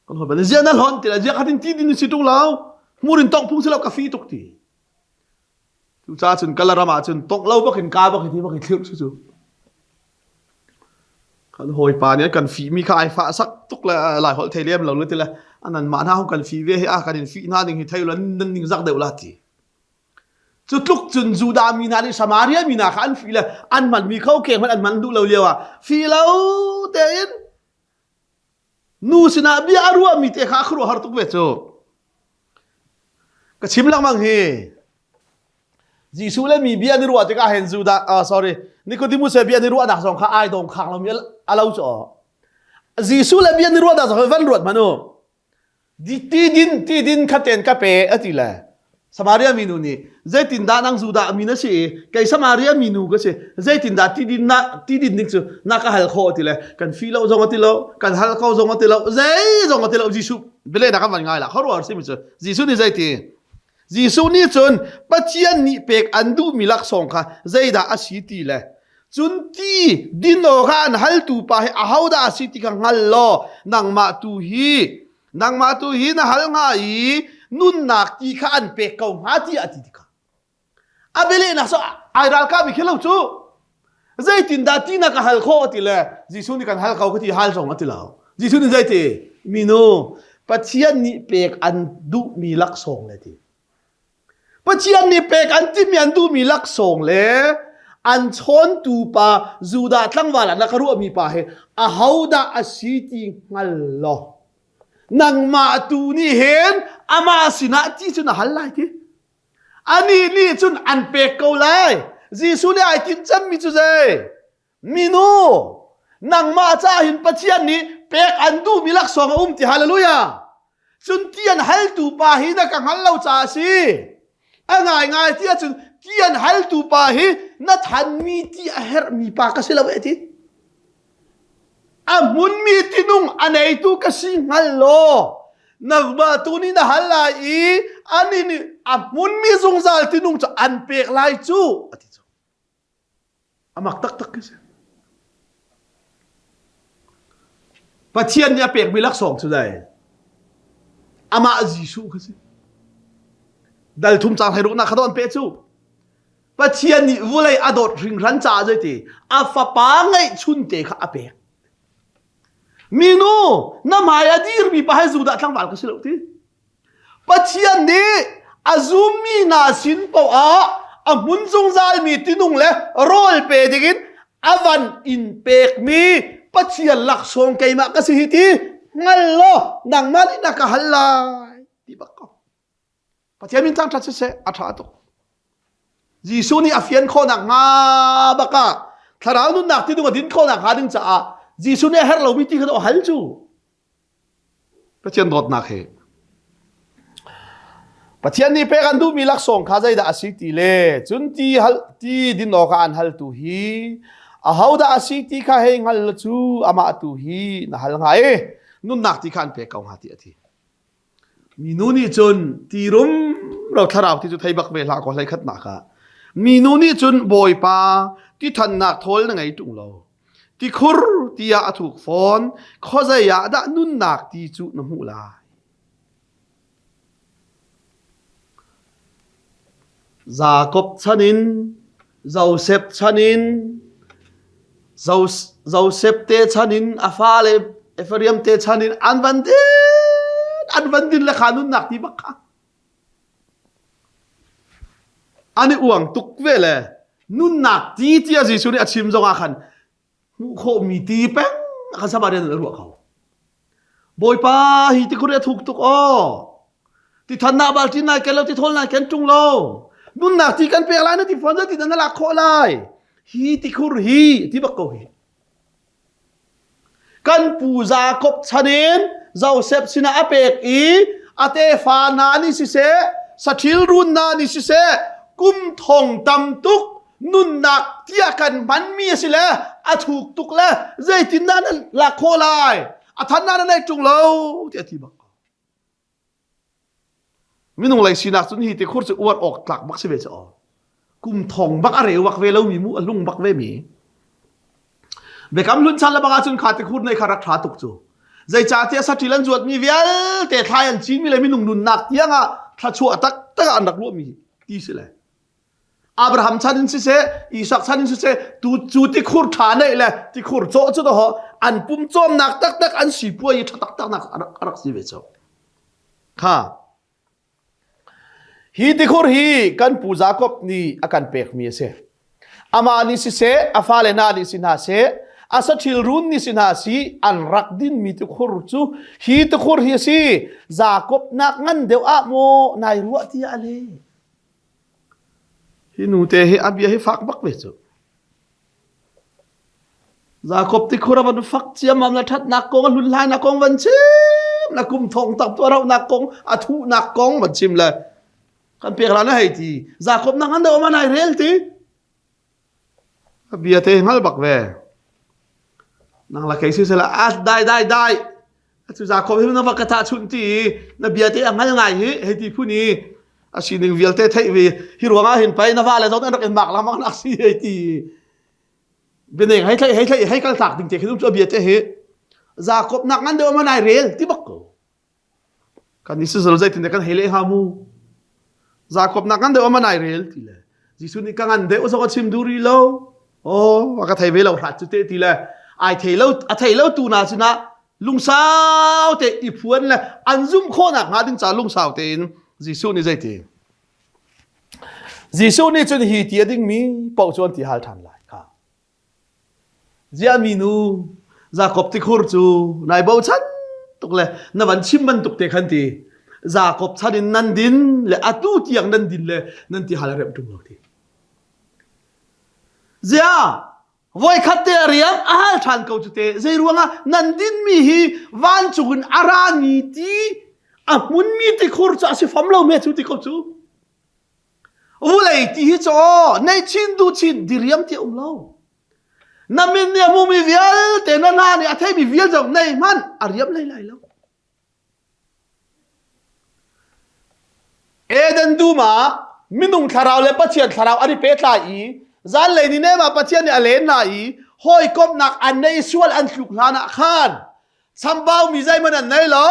Kan hoi ban zia na hlon ti la zia khatin ti din si tung lo hmurin tok phung si lo ka fi tuk ti. Cu ca cun kala ram ah cun tok lo bak in ka bak ti bak in thlir cu cu. Kan hawipa nih kan fi mi kha ai fa sak tuk le lai holh thei lem lo le ti le anan mah hna hong kan fi ve hi a kan in fi hna ding hi thei lo nan ning zak deuh la ti. Cu tluk cun Judah mi hna nih Samaria mi hna kha an fih le an hmanmi kho kheng hmanh an hman duh lo lio ah fih lo tein nu sinah bia a ruahmi te kha a khuaruahhar tuk ve cu. Ka chim lengmang hi Jesuh le mi bia an i ruah tikah hin Judah uh, sorry Nicodemus he bia an i ruahnak zong kha ai dong khang lomi a lo cu. Jesuh le bia an i ruahnak zong kha van ruat hmanh u. Ti din ti din kha ten ka pe a ti le Samaria minu nih zeitindah nang Judah mi na si i kei Samaria minu ka si zeitindah ti din na ti din ding cu na ka hal khawh ti le kan fi lo zong a ti lo kan hal ko zong a ti lo zei zong a ti lo Jesuh bile na kan van ngai la khuaruahhar si mi cu Jesuh nih zeiti Jesuh nih cun Pathian nih pek an duhmi laksawng kha zeidah a si ti le cun ti din awkah an haltu pa hi ahodah a si ti kha hngal law nangmah tu hi nangmah tu hi na hal hnga i nunnak ti kha an pek ko hnga tiah a ti tikha a bialehnak cu ai ralkah mi khi lo cu zeitindah ti na ka hal khawh ti le Jesuh nih kan hal ko ka ti hal zong a ti lo Jesuh nih zeiti minu Pathian nih pek an duhmi laksawng le ti Pathian nih pek an timi an duhmi laksawng le an chawntu pa Judah tlangval ah na ka ruahmi pa hi ahodah a si ti hngal law nangmah tu nih hin amah sinah ti cu na hal lai ti anih nih cun an pek ko lai Jesuh nih ai tinh cemmi cu zei Minu, nangmah caah hin Pathian nih pek an duhmi laksawng a um ti hallelujah. Cun ti an haltu pa hi na ka hngal lo caah a si. A ngaingai ti ahcun ti an haltu pa hi na thanmi ti a herhmi pa ka si lo eh ti. A hmunmi tinung a neitu ka si hngal law nangmah tu nih na hal lai i anih nih a hmunmi zungzal tinung cu an pek lai cu a ti cu. A mak taktak khi si. Pathian nih a pekmi laksawng cu dai amah Jesuh kha si. Dal thum cang hlei kha an pe cu. Pathian nih vulei a dawt hringhran caah zeiti a fapa ngeihchun te kha a pek. Minu na hmai a dirmi pa hi Judah tlangval ka si lo ti. Pathian nih a zummi hna sin poah a hmun zungzalmi tinung le rawl pe dingin a van in pekmi Pathian laksawng keimah ka si hi ti hngal law nangmah nih na ka hal lai ti bak ko. Pathian min thangṭhat siseh a ṭha tuk. Jesuh nih a fian khawhnak hnga bak ah thlarau nunnak tinung a din khawhnak hnga ding caah Jesuh nih a herh lomi ti kha a hal cu. Pathian dawtnak hi Pathian nih pek an duhmi laksawng kha zeidah a si ti le cun ti hal ti din awkah an haltu hi ahodah a si ti kha hei hngal la cu amah tu hi na hal hnga i nunnak ti kha an pek ko hnga ti a ti. Minu nih cun ti rumro thlarau ti cu thei bak ve hlah kaw hlei khatnak ah minu nih cun Bawipa ti thannak thawl na ngei ṭung lo Tikhur tiah a thuk fawn. Khuazei ah dah nunnak ti cu na hmuh lai? Jakob chan in, Josef chan in, Josef te chan in a fale Ephraim te chan in an van din an van din le kha nunnak ti bak kha an i uang tuk ve le nunnak ti tiah Jesuh nih a chim zong ah khan hmuh khawhmi ti peng khan Samaria an ruah ko. Bawipa hi tikhur a thuk tuk aw. Ti thannak bal tin nai ken lo ti thawl nai ken tung lo. Nunnak ti kan pek lai na ti fawn ti na lak khawh lai. Hi tikhur hi ti bak ko hi. Kan pu Jakob chan in Joseph sinah a pek i a tefa hna nih siseh, saṭhil run hna nih siseh, kum thong tam tuk nunnak tiah kan hmanmi a si le a thuk tuk le zeitindah nan lak khawh lai? A than na nei ṭung lo tiah a ti bak ko. Minung lei sinak cun hi tikhur cu uar awk tlak bak si ve cu aw. Kum thong bak a reu bak ve lomi mu a lung bak ve mi. Biakam hlun chan le bang ahcun kha tikhur nei kha rak ṭha tuk cu. Zeicahtiah saṭil an zuatmi vialte thlai an cinmi le minung nunnak tiangah thluachuah taktak ah an rak ruahmi ti si le. Abraham chan in siseh, Isak chan in siseh, tu cu tikhur ṭha neih le tikhur cawh cu doho an pum cawmnak taktak an sipuai i ṭha taktak nak a rak si ve cu. Kha hi tikhur hi kan pu Jakob nih a kan pekmi a si. Amah nih siseh, a fale hna nih si hna seh, a saṭhil run nih si hna si, an rak dinmi tikhur cu hi tikhur hi a si. Jakob nak ngan deuh ah maw nai ruah tiah a leh. Hi nu te hi a bia hi fak bak ve cu. Jakob tikhur a van fak ciammam le ṭhatnak kong a hlunhlainak kong van chim le kum thong tak tuah kong a thuhnak kong van chim le kan pek la na hei ti Jakob nak an deuh ma nai rel ti A bia te hngal bak ve. Nang la kei si sela a dai dai dai. Cu Jakob hi na va ka tah chunh ti i na bia te a hngal ngai hi hei ti phun i a sining vialte theih ve hi ruangah hin pei na va le zong an rak in mak lengmang nak si hei ti bianeng hei thlei hei thlei hei kal tlak ding te khi cu a bia te hi Jakob nak ngan deuh ma nai rel ti bak ko Kan Jesuh zeitin kan hei leh hnga mu? Jakob nak ngan deuh ma nai rel ti le Jesuh nih ka ngan deuh zong a chim duh rih lo. Oh, a ka thei ve lo hrat cu te ti le ai thei lo a thei lo tu na sinah lungsau te i phuan le an zumh khawhnak hnga ding ca lungsau tein Jesuh nih zeiti Jesuh nih cun hi ti a dingmi paoh cu an ti hal ṭhan lai kha Ziah minu Jakob tikhur cu nai bochan tuk le na van chim bantuk te khan ti Jakob chan in nan din le atu tiang nan din le nan ti hal rem ṭung lo ti. Ziah voikhat te a riam a hal ṭhan ko cu te zei ruangah nan dinmi hi vancung in a rami ti a hmunmi tikhur cu a si fam lo me cu ti ko cu. Vulei ti hi caw nei chin du chin diriam ti um lo. Na min nih a hmumi vialte na hna nih a theimi vial zong nei hmanh a riam hlei lai lo. Eden dum ah minung thlarau le Pathian thlarau an i pehtlai i zanlei ni nem ah Pathian nih a len hna i hawikomhnak an nei sual an tluk hlan ah khan Chambau mi zeihmanh an nei lo,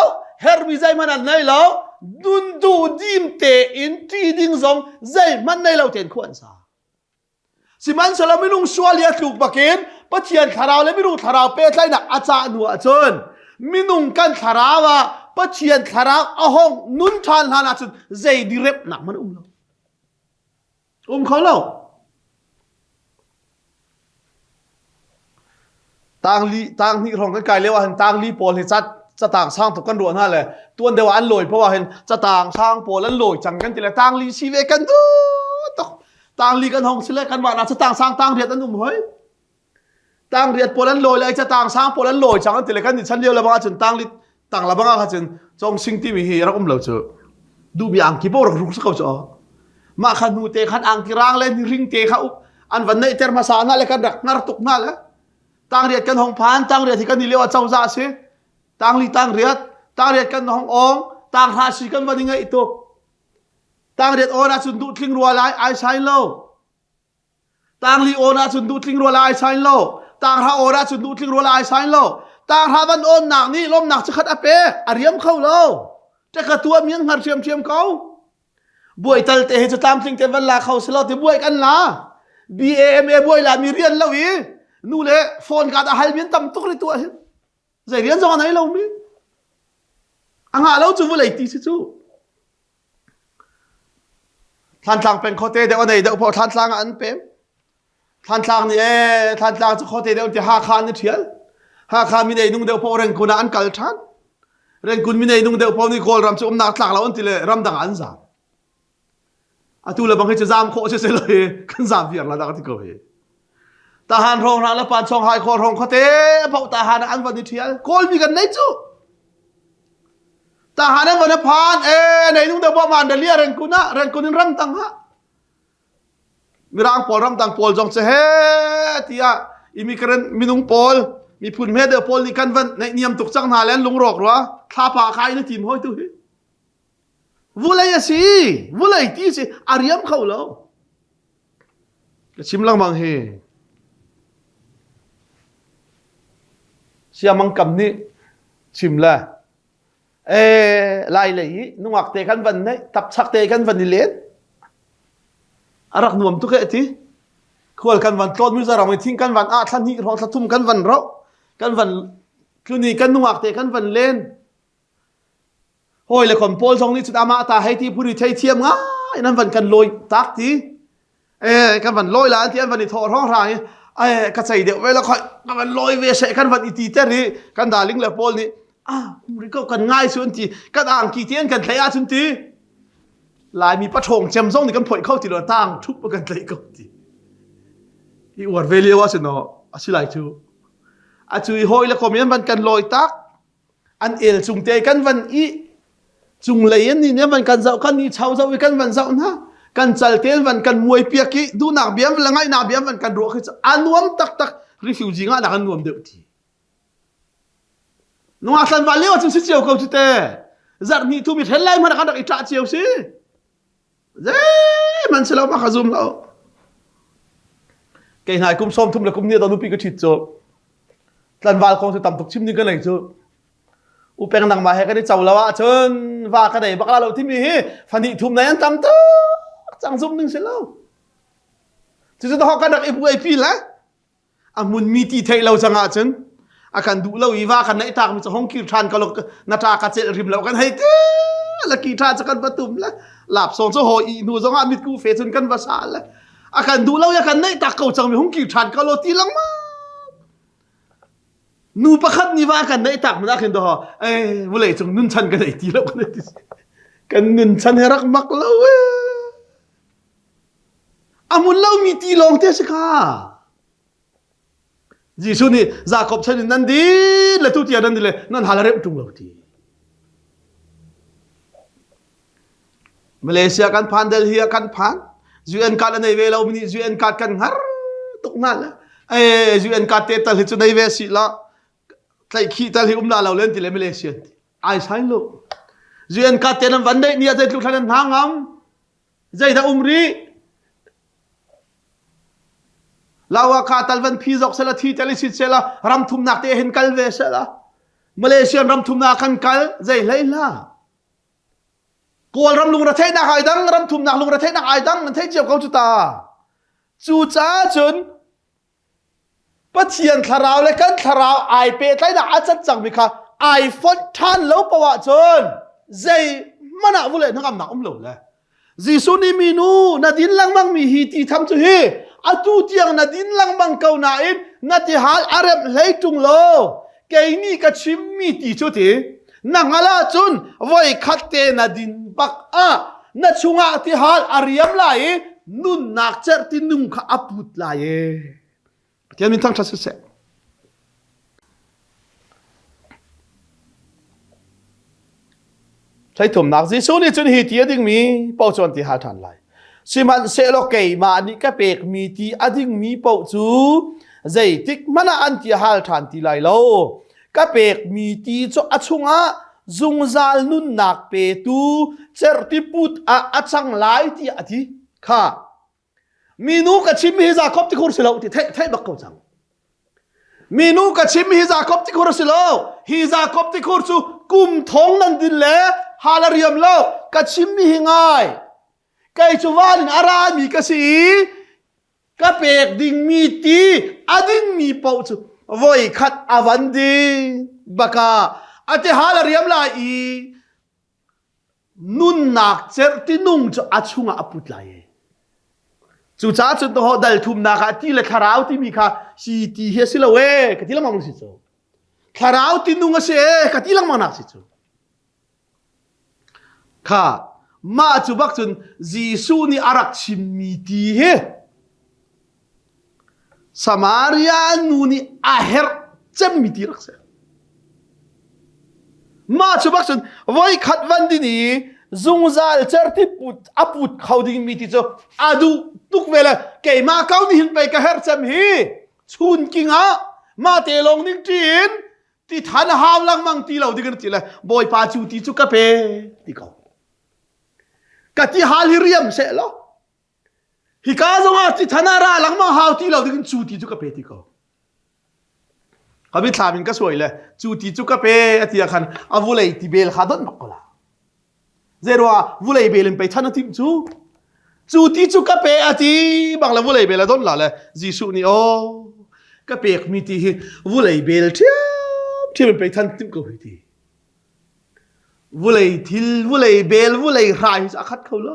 herhmi zeihmanh an nei lo, nun duh dim tein ṭi ding zong zeihmanh nei lo tein khua an sa. Sihmanhsehlaw minung sual i a tluk bakin Pathian thlarau le minung thlarau pehtlaihnak a cah hnu ahcun minung kan thlarau ah Pathian thlarau a hong nun ṭhan hlan ahcun zei direpnak hmanh um lo. Um kho lo. Tangli tanghnih hrawng kan kai lio ah hin tangli pawl hi cat catang sang tuk kan ruah hna le tuan deuh ah an lawi poah hin catang sang pawl an lawi cang kan ti le tangli si ve kan duh tuk tangli kan hong si le kan mah na catang sang tang riat an um hoi tang riat pawl an lawi le catang sang pawl an lawi cang an ti le kan ni chan lio le bang ahcun tang li tang la bang ah cun cong sing timi hi rak um lo cu duhmi angki paoh rak ruk si ko cu mah kha hnu te khan angki rang le ni ring te kha an van neih ter hmasa hna le kan rak hngar tuk hna le tang riat kan hong phan tang riat hi kan ni lio ah cozah si tang li tang riat tang riat kan hong ong tang hra si kan van i ngaih tuk tang riat on ahcun duh tling rua lai ai sai lo Tangli awn ahcun duhtling rual ai sain lo. Tanghra awn ahcun duhtling rual ai sain lo. Tanghra van awnnak nih lawmnak chikkhat a pek, a riam kho lo. Ṭeka tuah mi an hngar ṭhiamṭhiam ko. Buai tal te hi cu tlamtling te van la kho si lo ti buai kan la. BAMA buai la mi rian lo i nu le phone card a hal mi an tam tuk ri tuah hin. Zei rian zong a nei lomi. A ngah lo cu vulei ti si cu. Thlantlang peng khuate deuh a nei deuh poh Thlantlang ah an pem. Thlantlang nih ee Thlantlang cu khuate deuh ti Hakha an i ṭhial. Hakha mi nei nung deuh poh Rengkun ah an kal ṭhan. Rengkun mi nei nung deuh poh nih Kawlram cu umnak tlak lo an ti le ramdang ah an zaam. Atu le bang hi cu zaam khawh si lo hi kan zaam viar la dak ti ko hi. Tahan hrawng hna le panchong hai khaw hrawng khuate poh tahan ah an van i ṭhial. Kawlmi kan nei cu. Tahan an van a phan e nei nung deuh poh man dalia Rengkun ah Rengkun in ramdang ah Mirang pawl ramdang pawl zong cu he tiah immigrant minung pawl miphun hme deuh pawl nih kan van naihniam tuk cang hna le an lungrawk rua thlapa kai na tim hoi tu hi vulei a si vulei ti si a riam kho lo ka chim lengmang hi siamang kam nih chim le e lai lei i nungak te kan van nei tapchak te kan van i len a rak nuam tuk e ti khual kan van tlawn mizoram i thing kan van ah thla hnih hrawng thla thum kan van ro kan van tluni kan nungak te kan van len hawi le kom pawl zong nih cun amah ta hei ti phuri thei thiam ngai nan van kan lawi tak ti e kan van lawi la an ti an van i thawh hrawng hrang i e ka cei deuh ve la khoi ka van lawi ve se kan van i ti ter i kan darling le pawl nih ah ri ko kan ngai su an ti kan angki ti an kan thlei ah cun ti laimi pathawng cem zong nih kan phoih kho ti lo tang thup kan tlaih ko ti i uar ve lio ah sin a si lai cu a cu i hawi le kom in van kan lawi tak an el cung te kan van i cunglei an nih van kan zoh kan ni chau zoh i kan van zoh hna kan cal te van kan muai piak i duhnak bia le ngaihnak bia van kan ruah khi cu a nuam taktak refugee ngah nak an nuam deuh ti nungak thlan lio cun si cio ko cu te zarh hnih thum i hren lai hmanh kan rak i ṭah cio si Zeihmanh si lo ma ka zum lo. Kei hnai kum 30 le kum ni da nupi ka ṭhit cu tlanval kong cu tam tuk chim ding ka nei cu. Upeng nangmah he kan i co lo ahcun va ka nei bak la lo timi hi fani thum nei an tam tuk cang zum ding si lo. Cucu to kan rak i buai pi le a hmunmi ti theih lo cang ahcun a kan duh lo i va kan neih tak mi cu hong kir ṭhan ka na ṭa ka celh rim lo kan hei te la ki ṭha cu kan va tum le lap song cu hawi i hnu zong ah mitku fe cun kan va sa le a kan duh lo i a kan neih tak ko cang mi hung kir ṭhan ka lo ti lengmang nu pakhat nih va kan neih tak mun ah khin do eh vulei cung nun chan kan ei ti lo kan ti kan nun chan he rak mak lo e A hmun lomi ti lawng te a si kha. Jesuh nih Jakob chan in nan din le tu tiang nan din le nan hal a remh ṭung lo ti. Malaysia kan phan Delhi ah kan phan UN card a nei ve lo mi nih UN card kan hngar tuk hna le eh UN card te tal hi cu nei ve si la tlaihkhih tal hi um la lo len ti le Malaysia ai sai lo UN card te nan van neih ni ah zeitluk thlan nan hna ngam Zeidah um rih? Lawa kha tal van phi zok sela thi tel i sit sela ram thumnak te hin kal ve sela Malaysian ram thumnak kan kal zei hlei hla Kawlram lungretheihnak ai dang ram thumnak lungretheihnak ai dang nan theih cio ko cu ta cu caah cun Pathian thlarau le kan thlarau ai pehtlaihnak a cat cangmi kha ai fonh ṭhan lo paoh ahcun zei hmanh ah vulei hnangamnak um lo le Jesuh nih minu na din lengmang mi hi ti tham cu hi atu tiang na din lengmang ko nain na tihal a remh hlei ṭung lo kei nih ka chimmi ti cu ti na hngalh ahcun voi khat te na din bak ah na chungah tihal a riam lai i nunnak cerhti nung kha a put lai e Pathian min thangṭhat siseh Theithumnak Jesuh nih cun hi ti a dingmi paoh cu an ti hal ṭhan lai. Sihmanhsehlaw keimah nih ka pekmi ti a dingmi paoh cu zeitik hmanh ah an ti hal ṭhan ti lai lo. Ka pekmi ti cu a chungah zungzal nunnak petu cerhti put ah a cang lai tiah a ti. Kha minu ka chimmi hi Jakob tikhur si lo ti theih theih bak ko cang. Minu ka chimmi hi Jakob tikhur a si lo. Hi Jakob tikhur cu kum thong nan din le hal a riam lo. Ka chimmi hi ngai. Kei cu van in a rami ka si i ka pek dingmi ti a dingmi paoh cu Voi khat a van ding baka a ti hal a riam lai i nunnak cerhti nung cu a chungah a put lai e. Cucaah cun toho dal thumnak ah ti le thlarau timi kha si ti hi a si lo e ka ti lengmang si cu. Thlarau ti nung a si e ka ti lengmang nak si cu. Kha mah cu bak cun Jesuh nih a rak chimmi ti hi Samaria nu nih a herh cemmi ti rak si. Mah cu bak cun voikhat van din i zungzal certi put a put kho dingmi ti cu a duh tuk ve le keimah ko nih hin pei ka herh cem hi chun king ah mah te lawng ning ṭin ti than hau lengmang ti lo ding ti le bawipa cu ti cu ka pe ti ko ka ti hal hi riam seh law hika zongah ti than ah ra lengmang hau ti lo ding cu ti cu ka pe ti ko ka mithlam in ka suai le cu ti cu ka pe a ti ah khan a vulei ti bel kha dot mak ko la Zeiruah vulei bel in pei than a timh cu cu ti cu ka pe a ti bang le vulei bel a don la le Jesuh nih aw ka pekmi ti hi vulei bel ṭhiam ṭhiam in pei than timh ko hi ti vulei thil vulei bel vulei hrai hi a khat kho lo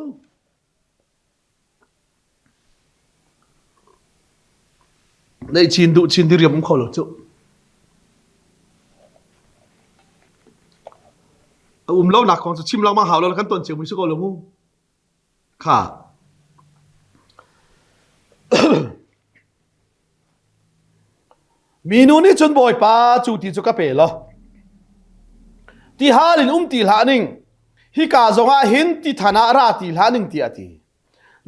Neih chin duh chin diriam um kho lo cu. A um lo nak kong cu chim lengmang hau lo kan ton cio mi si ko lo mu. Kha. Minu nih cun Bawipa cu ti cu ka pe law ti hal in um ti hlah ning hika zongah hin ti than ah ra ti hlah ning tiah a ti.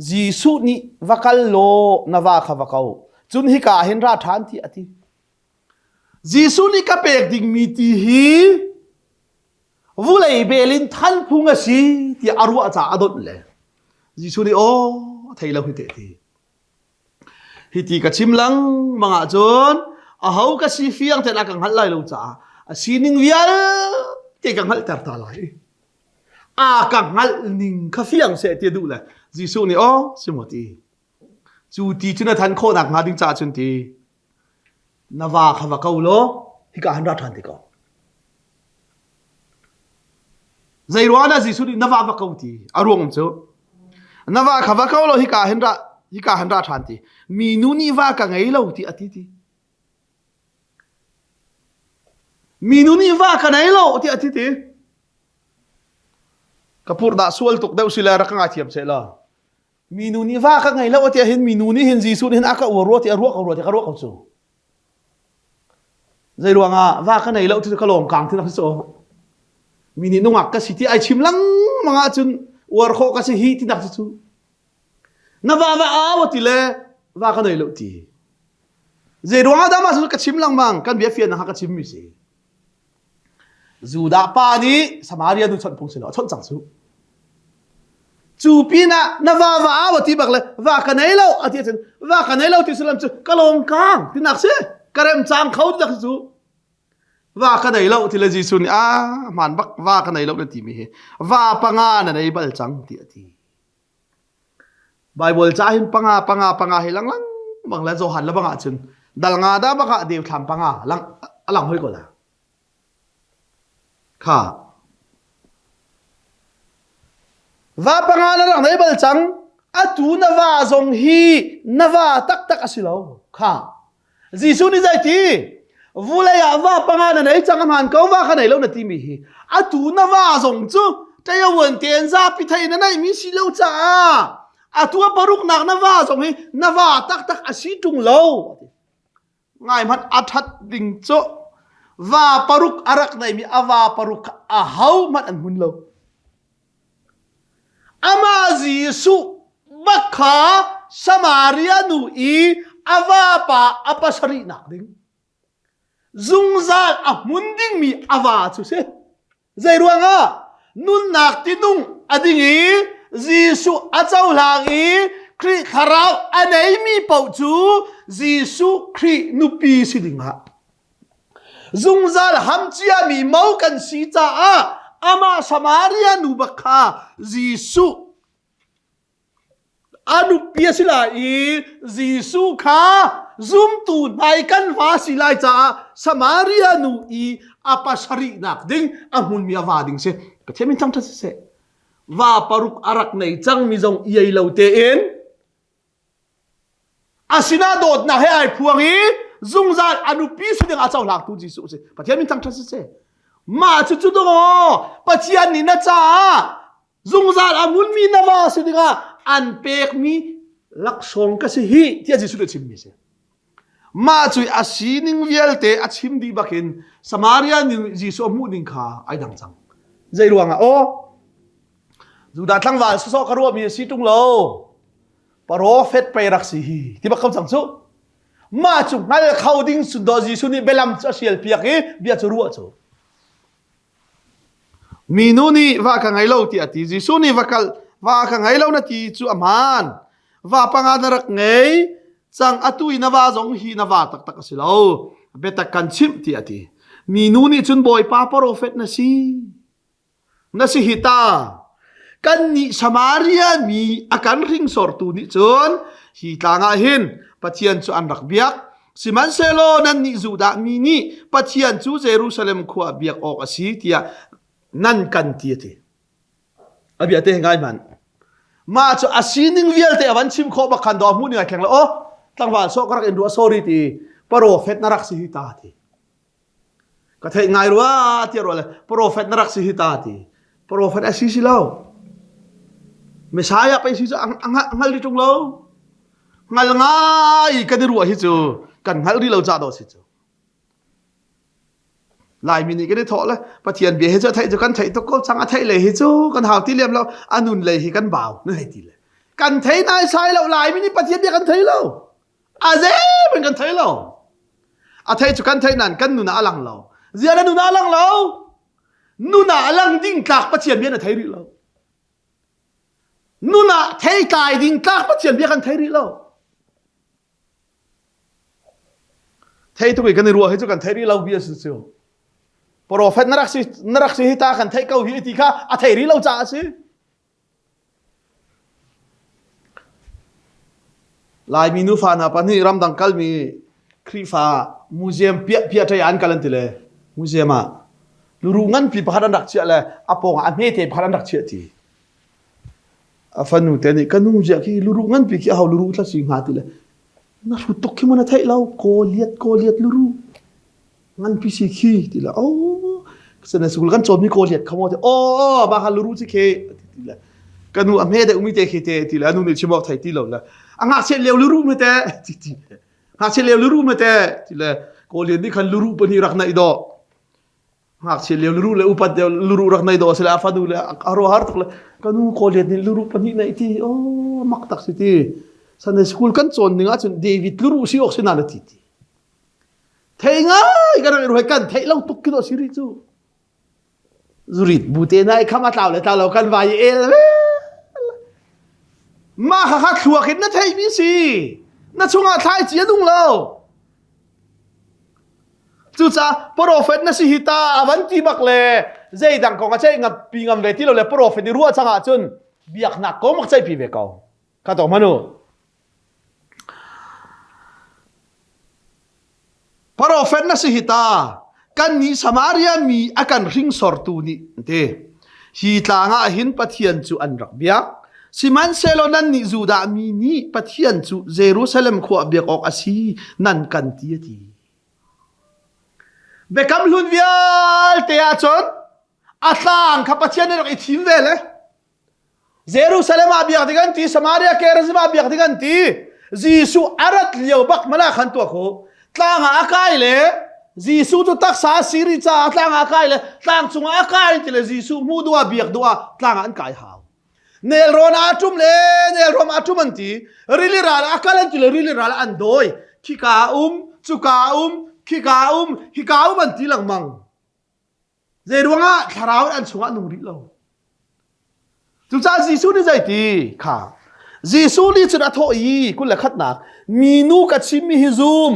Jesuh nih va kal law na va kha va ko cun hika ah hin ra ṭhan tiah a ti. Jesuh nih ka pek dingmi ti hi vulei bel in than phung a si tiah a ruah caah a donh le Jesuh nih aw a thei lo hi teh ti. Hiti ka chim lengmang ahcun aho ka si fiang tein a ka hngalh lai lo caah a sining vialte ka hngalhter ta lai. A ka hngalh ning kha fiang seh ti a duh le Jesuh nih aw si maw ti. Cu ti cu na than khawhnak hnga ding caah cun ti na va kha va ko law hika han ra ṭhan te ko. Zei ruang dah Jesuh nih na va va ko ti a ruang cu na va kha va ko lo hika hin ra hika hin ra ṭhan ti minu nih va ka ngei lo ti a ti ti minu nih va ka nei lo ti a ti ti ka pur dah sual tuk deuh si le rak ka ngaithiam seh law minu nih va ka ngei lo ti hin minu nih hin Jesuh nih hin a ka uar rua ti a ruah ko rua ti ka ruah ko cu Zei ruangah va ka nei lo ti ka lawm kang ti nak si Mi nih nungak ka si ti ai chim lengmang ahcun uar khawh ka si hi ti nak cu. Na va va au ti le va ka nei lo ti. Zei ruangah dah mah ka chim lengmang kan bia fian na ka chim mi si. Judah pa nih Samaria nu chawnh phung si lo a chawnh cang cu. Cu pinah na va va au ti bak le va ka nei lo a ti ahcun va ka nei lo ti sullam cu ka lawng kang tinak si ka rem cang kho tinak si cu va ka nei lo ti le Jesuh nih a hmaan bak va ka nei lo na ti mi hi va panga na nei bal cang ti a ti. Bible ca hin panga panga panga hi lang lang bang le Johan le bang ahcun dal nga da bak ah deu thlam panga lang alang hoi ko la. Kha va panga na rak nei bal cang atu na va zong hi na va taktak a si lo kha Jesuh nih zei ti vulei ah va panga na nei cang a hmaan ko va kha nei lo na ti mi hi atu na va zong cu ṭayavuan tein zapi thei na neih mi si lo caah atu a paruknak na va zong hi na va taktak a si ṭung lo ngai hmanh a ṭhat ding cu va paruk a rak neimi a va paruk kha a ho hmanh an hmun lo Amah Jesuh bak kha Samaria nu i a vapa a pasarihnak ding zungzal a hmun dingmi a va cu si. Zei ruangah nunnak tinung a ding i Jesuh a cohlang i Khrih thlarau a neimi paoh cu Jesuh Khrih nupi si dingah Zungzal ham ciami mo kan si caah amah Samaria nu bak kha Jesuh a nupi a si lai i Jesuh kha zumtu hna i kan va si lai caah Samaria nu i a pasarihnak ding a hmunmi a va ding si. Pathian min thangṭhat siseh. Va paruk a rak nei cangmi zong iai lo tein a sinah dawtnak he ai phuang i zungzal a nupi si ding a cohlangtu Jesuh si. Pathian min thangṭhat siseh. Mah cu cu dong Pathian nih na caah zungzal a hmunmi na va si dingah an pekmi laksawng ka si hi tiah Jesuh nih a chimmi si. Mah cu a sining vialte a chim dih bakin Samaria nih Jesuh a hmuh ding kha ai dang cang. Zei ruangah aw Judah tlangval sawsawh ka ruahmi a si ṭung lo. Profet pei rak si hi ti bak ko cang cu. Mah cu hngal kho ding cun daw Jesuh nih bialam cu a sial piak i bia cu ruah cu. Minu nih va ka ngei lo tiah a ti. Jesuh nih va kal va ka ngei lo na ti cu a hmaan. Va panga na rak ngei cang atu i na va zong hi na va taktak a si lo. Biatak kan chimh tiah a ti. Minu nih cun Bawipa profet na si. Na si hi ta. Kannih Samaria mi a kan hringsortu nih cun hi tlang ah hin Pathian cu an rak biak. Sihmanhsehlaw nannih Judah mi nih Pathian cu Jerusalem khua biak awk a si tiah nan kan ti a ti. A bia te ngai hmanh. Mah cu a sining vialte a van chim khawh bak khan daw hmuh ning ai thleng lo. Oh, tlangval sawh ka rak in ruah sorry ti profet na rak si hi ta ti. Ka theih ngai rua tiah ruah le profet na rak si hi ta ti. Profet a si si lo. Messiah pei si cu a hngal rih ṭung lo. Hngal ngai kan i ruah hi cu kan hngalh rih lo ca dawh si cu. Laimi nih kan i thawh le Pathian bia hi cu a theih cu kan theih tuk ko cang a theih lei hi cu kan hau ti lem lo a nun lei hi kan bau na hei ti le kan thei nai sai lo Laimi nih Pathian bia kan thei lo a zeihmanh kan thei lo a thei cu kan thei nain kan nun ah a lang lo zia na nun ah a lang lo nun ah a lang ding tlak Pathian bia na thei rih lo Nun ah theitlai ding tlak Pathian bia kan thei rih lo. Thei tuk i kan i ruah hi cu kan thei rih lo bia si cu. Prophet na rak si na rak si hi ta kan theih ko hi ti kha a thei rih lo caah a si. Laimi nufa hna pahnih ramdang kalmi Khrihfa museum piah piah ṭai an kal an ti le museum ah luruh nganpi pakhat an rak chiah le a pawng ah a hmete pakhat an rak chiah ti. A fanu te nih ka nu ziah khi luruh nganpi khi aho luruh thla si hnga ti le na hrut tuk khi maw na theih lo kawliat kawliat luruh nganpi si khi ti le oh Sunday school kan cawnmi kawliat kha maw ti oh mah kha luruh si khi ti le ka nu a hme deuh mi te khi te ti le a nu nih chim awk thei ti lo le a ngakchiat lio luruh me te ti ti le ngakchia lio luruh ma te ti le kawlian nih khan luruh pahnih rak naih dawh ngakchia lio luruh le upat lio luruh rak naih dawh sile a fanu le a ruah har tuk le ka nu kawlian nih luruh pahnih naih ti oh mak tak si ti Sunday school kan cawn ning ahcun David luruh si awk si na na ti ti thei ngai kan rak i kan theih lo tuk khi dawh si rih cu Zurit bu te na i kham a tlau le tlau lo kan vai i el ve. Mah kha kha thluak in na theihmi si. Na chungah thlaici a nung lo. Cucaah prophet na si hi ta a van ti bak le zeidang kong a ceih ngam pi ngam ve ti lo le prophet i ruah cang ahcun biaknak kong mak ceih pi ve ko. Kha to hmanu. Profet na si hi ta kannih Samaria mi a kan hringsortu nih an ti. Hi tlang ah hin Pathian cu an rak biak. Sihmanhsehlaw nannih Judah mi nih Pathian cu Jerusalem khua biak awk a si nan kan ti a ti. Biakam hlun vialte ahcun a tlang kha Pathian nih rak i thim ve le Jerusalem ah biak ding an ti, Samaria Gerizim ah biak ding an ti. Jesuh a rat lio bak mana khan tuah khu. Tlang ah a kai le Jesuh cu taksa a siri caah tlang ah a kai le tlang cungah a kai ti le Jesuh hmu duh ah biak duh ah tlang ah an kai hau. Nelrawn ah a ṭum le nelrawm ah a ṭum an ti. Rili ral ah a kal an ti le rili ral ah an dawi. Khika ah um, cuka ah um, khika ah um, hika ah um an ti lengmang. Zeiruangah thlarau an chungah nung rih lo. Cucaah Jesuh nih zeiti kha Jesuh nih cun a thawh i 21nak minu ka chimmi hi zum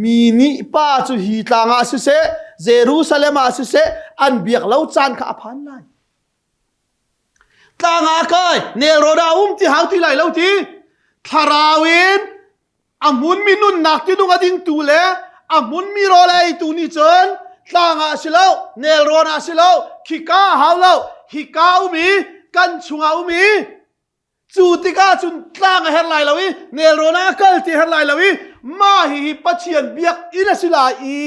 mi nih pa cu hi tlang ah siseh Jerusalem ah siseh an biak lo caan kha a phan lai. Tlang ah kai nelrawn ah um ti hau ti lai lo ti thlarau in. A hmunmi nunnak tinung a dingtu le a hmunmi rawl a eitu nih cun tlang ah si lo, nelrawn ah si lo, khika a hau lo, hika um i kan chungah um i cu tikah cun tlang a her lai lo i nelrawn ah a kal ti her lai lo i mah hihi Pathian biakinn a si lai i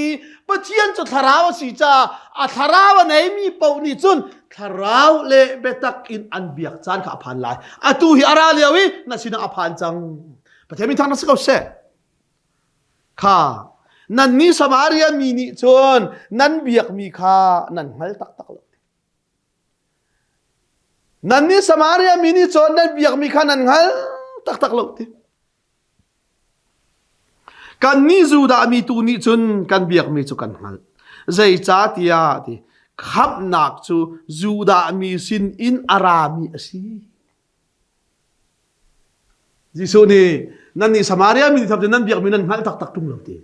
Pathian cu thlarau a si caah a thlarau a neimi paoh nih cun thlarau le biatak in an biak caan kha a phan lai. Atu hi a ra lio i na sinah a phan cang. Pathian min thang na si ko seh. Kha nannih Samaria mi nih cun nan biakmi kha nan hngal taktak lo. Nannih Samaria mi nih cun nan biakmi kha nan hngal taktak lo ti. Kannih Judah mi tu nih cun kan biakmi cu kan hngalh. Zeicahtiah ti khamhnak cu Judah mi sin in a rami a si. Jesuh nih nannih Samaria mi nih nan biakmi nan hngalh taktak ṭung lo ti.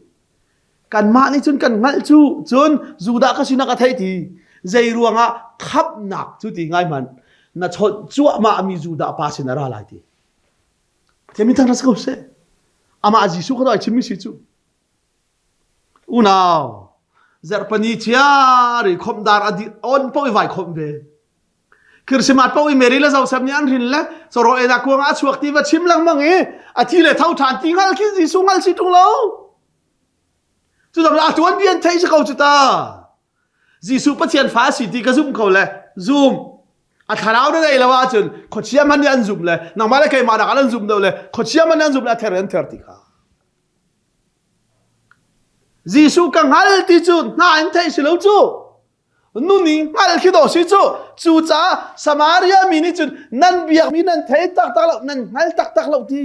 Kanmah nih cun kan hngalh cu cun Judah ka sinak a theih ti. Zei ruangah khamhnak cu ti ngai hmanh na chawnh cuahmah mi Judah pa sin a ra lai ti. Pathian min thangṭhat si ko seh. Amah Jesuh kha ai chimmi si cu. Unau, zarhpani chiar i khomhdar a dih on paoh i vai khomh ve. Kirsimat paoh i Mary le Joseph nih an rin le cawraw einak kuang ah a chuak ti va chim lengmang i a thi le tho ṭhan ti hngal khi Jesuh hngal si ṭung lo. Cu a tuan bi an theih si ko cu ta. Jesuh Pathian fa a si ti ka zumh ko le zum. A thlarau na nei lo ahcun khuachia hmanh nih an zumh le nangmah le keimah nak an zum lo le khuachia hmanh an zumh le a ther an ther ti kha. Jesuh ka hngal ti cu hna in theih si lo cu. Nun i hngal khi dawh si cu. Cucaah Samaria mi nih cun nan biakmi nan thei taktak lo, nan hngal taktak lo ti.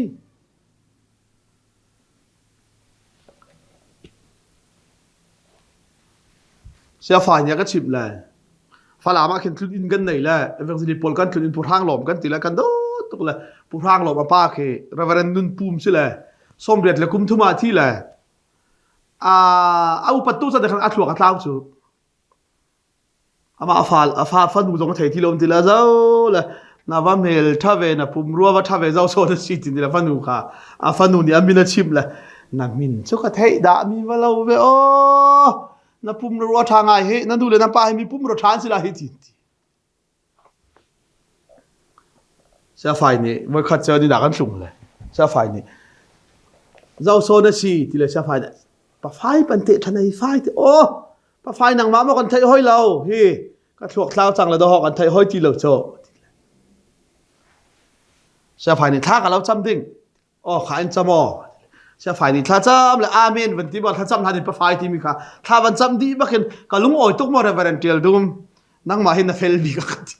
Siafai nih a ka chimh le Falam ah khin tlun inn kan nei le evangelist pawl kan tlun inn Pu Hrang Lawm kan ti le kan dawt tuk le Pu Hrang Lawm a pa khi Reverend Nun Pum si le 80 le kum thum ah thi le a a upat tu chan khan a thluak a tlau cu Amah a fa a fa fanu zong a thei ti lo ti le zo le na va hmel ṭha ve na pumrua va ṭha ve zo so na si ti le fanu kha a fanu nih a min a chimh le na min cu ka theih dah mi va lo ve aw na pumrua ṭha ngai hi na nu le na pa hi mi pumrua ṭha an si la hi ti ti Siafai nih voikhat cu ni dah kan tlung le siafai nih zo so na si ti le siafai nih pafai pan te ṭhan ei fai ti aw Pafai nangmah maw kan theih hoi lo hi ka thluak thlau cang le dawh kan theih hoi ti lo cu. Siafai nih thla ka lo cam ding. Aw kha in cam aw. Siafai nih thla cam le amen van ti maw thla cam hlan in pafai timi kha thla van cam dih bakin ka lung awi tuk maw Reverend Tial Dum nangmah hi na fel bik ka ti.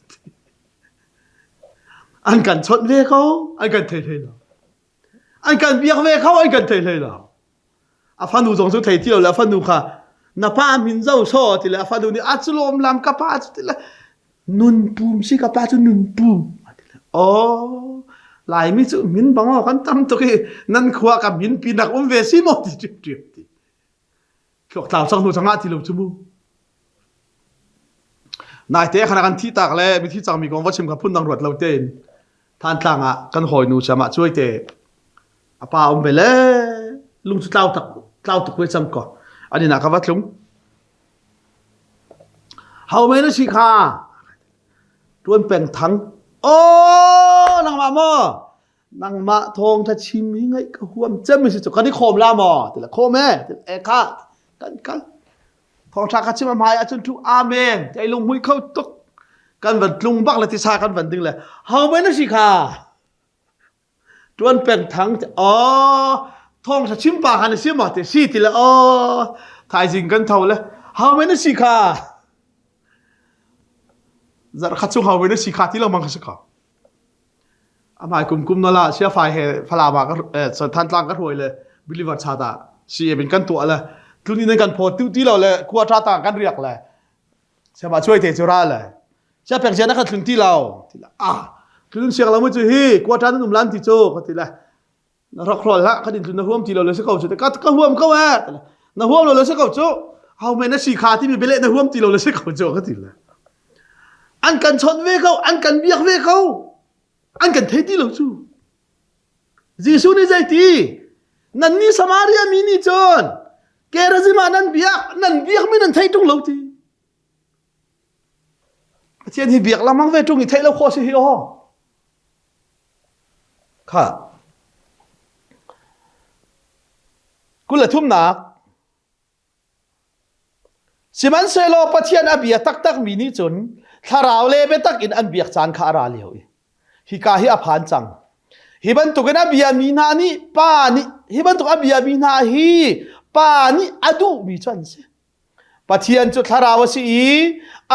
An kan chawnh ve ko an kan thei hlei lo. An kan biak ve ko an kan thei hlei lo. A fanu zong cu thei ti lo le a fanu kha na pa min zo so ti le a fanu nih a cu lawm lam ka pa cu ti le nun pum si ka pa cu nun pum ti le oh Laimi cu min bang aw kan tam tuk i nan khua ka min pinak um ve si maw ti ṭiam ṭiam ti thluak tlau cang hnu cangah ti lo cu mu Naite khan kan thi tak le mithi cangmi kong va chim kha phun dang ruat lo tein Thantlang ah kan hawinu siamah cuaite a pa um ve le lung cu tlau tak tlau tuk ve cang ko an inn ah ka va tlung ho men a si kha tuan peng thang oh nangmah maw nangmah thawng tha chim hi ngaih ka huam cem si cu kan i khawm la maw ti le khawm e e kha kan kal Thawngṭha ka chim a hmai ahcun thu amen ti ai lunghmui kho tuk. Kan van tlung bak le tisa kan van ding le ho men a si kha. Tuan peng thang aw thawngṭha chim pa khan a si maw ti si ti le aw thaizing kan tho le ho men a si kha. Zarh khat chung ho men a si kha ti lengmang ka si kho. Amai kum kum nala siafai he Falam ah ka Thantlang ka hruai le believer cha ta CM in kan tuah le tlun in kan phaw tu ti lo le khua tha ta kan riak le siama chuai te chu ra le sia pek sia na kan thlun ti lo ti la ah tlun siang lo mu chu hi khua tha nan um lan ti chu ka ti le na rak hrual hlah kan in tlun na huam ti lo le si ko chu ka ka huam ko eh na huam lo le si ko chu hau me na si kha ti mi bele na huam ti lo le si ko chu ka ti le an kan chawnh ve ko an kan biak ve ko an kan thei ti lo cu Jesuh nih zei ti? Nannih Samaria mi nih cun Gerizim ah nan biak, nan biakmi nan thei ṭung lo ti. Pathian hi biak lengmang ve ṭung i theih lo khawh si hi aw. Kha. 23nak Sihmanhsehlaw Pathian a bia taktakmi nih cun thlarau le biatak in an biak caan kha a ra lio i hika hi a phan cang. Hi bantukin a biami hna nih Pa nih hi bantuk a biami hna hi Pa nih a duhmi cu an si. Pathian cu thlarau a si i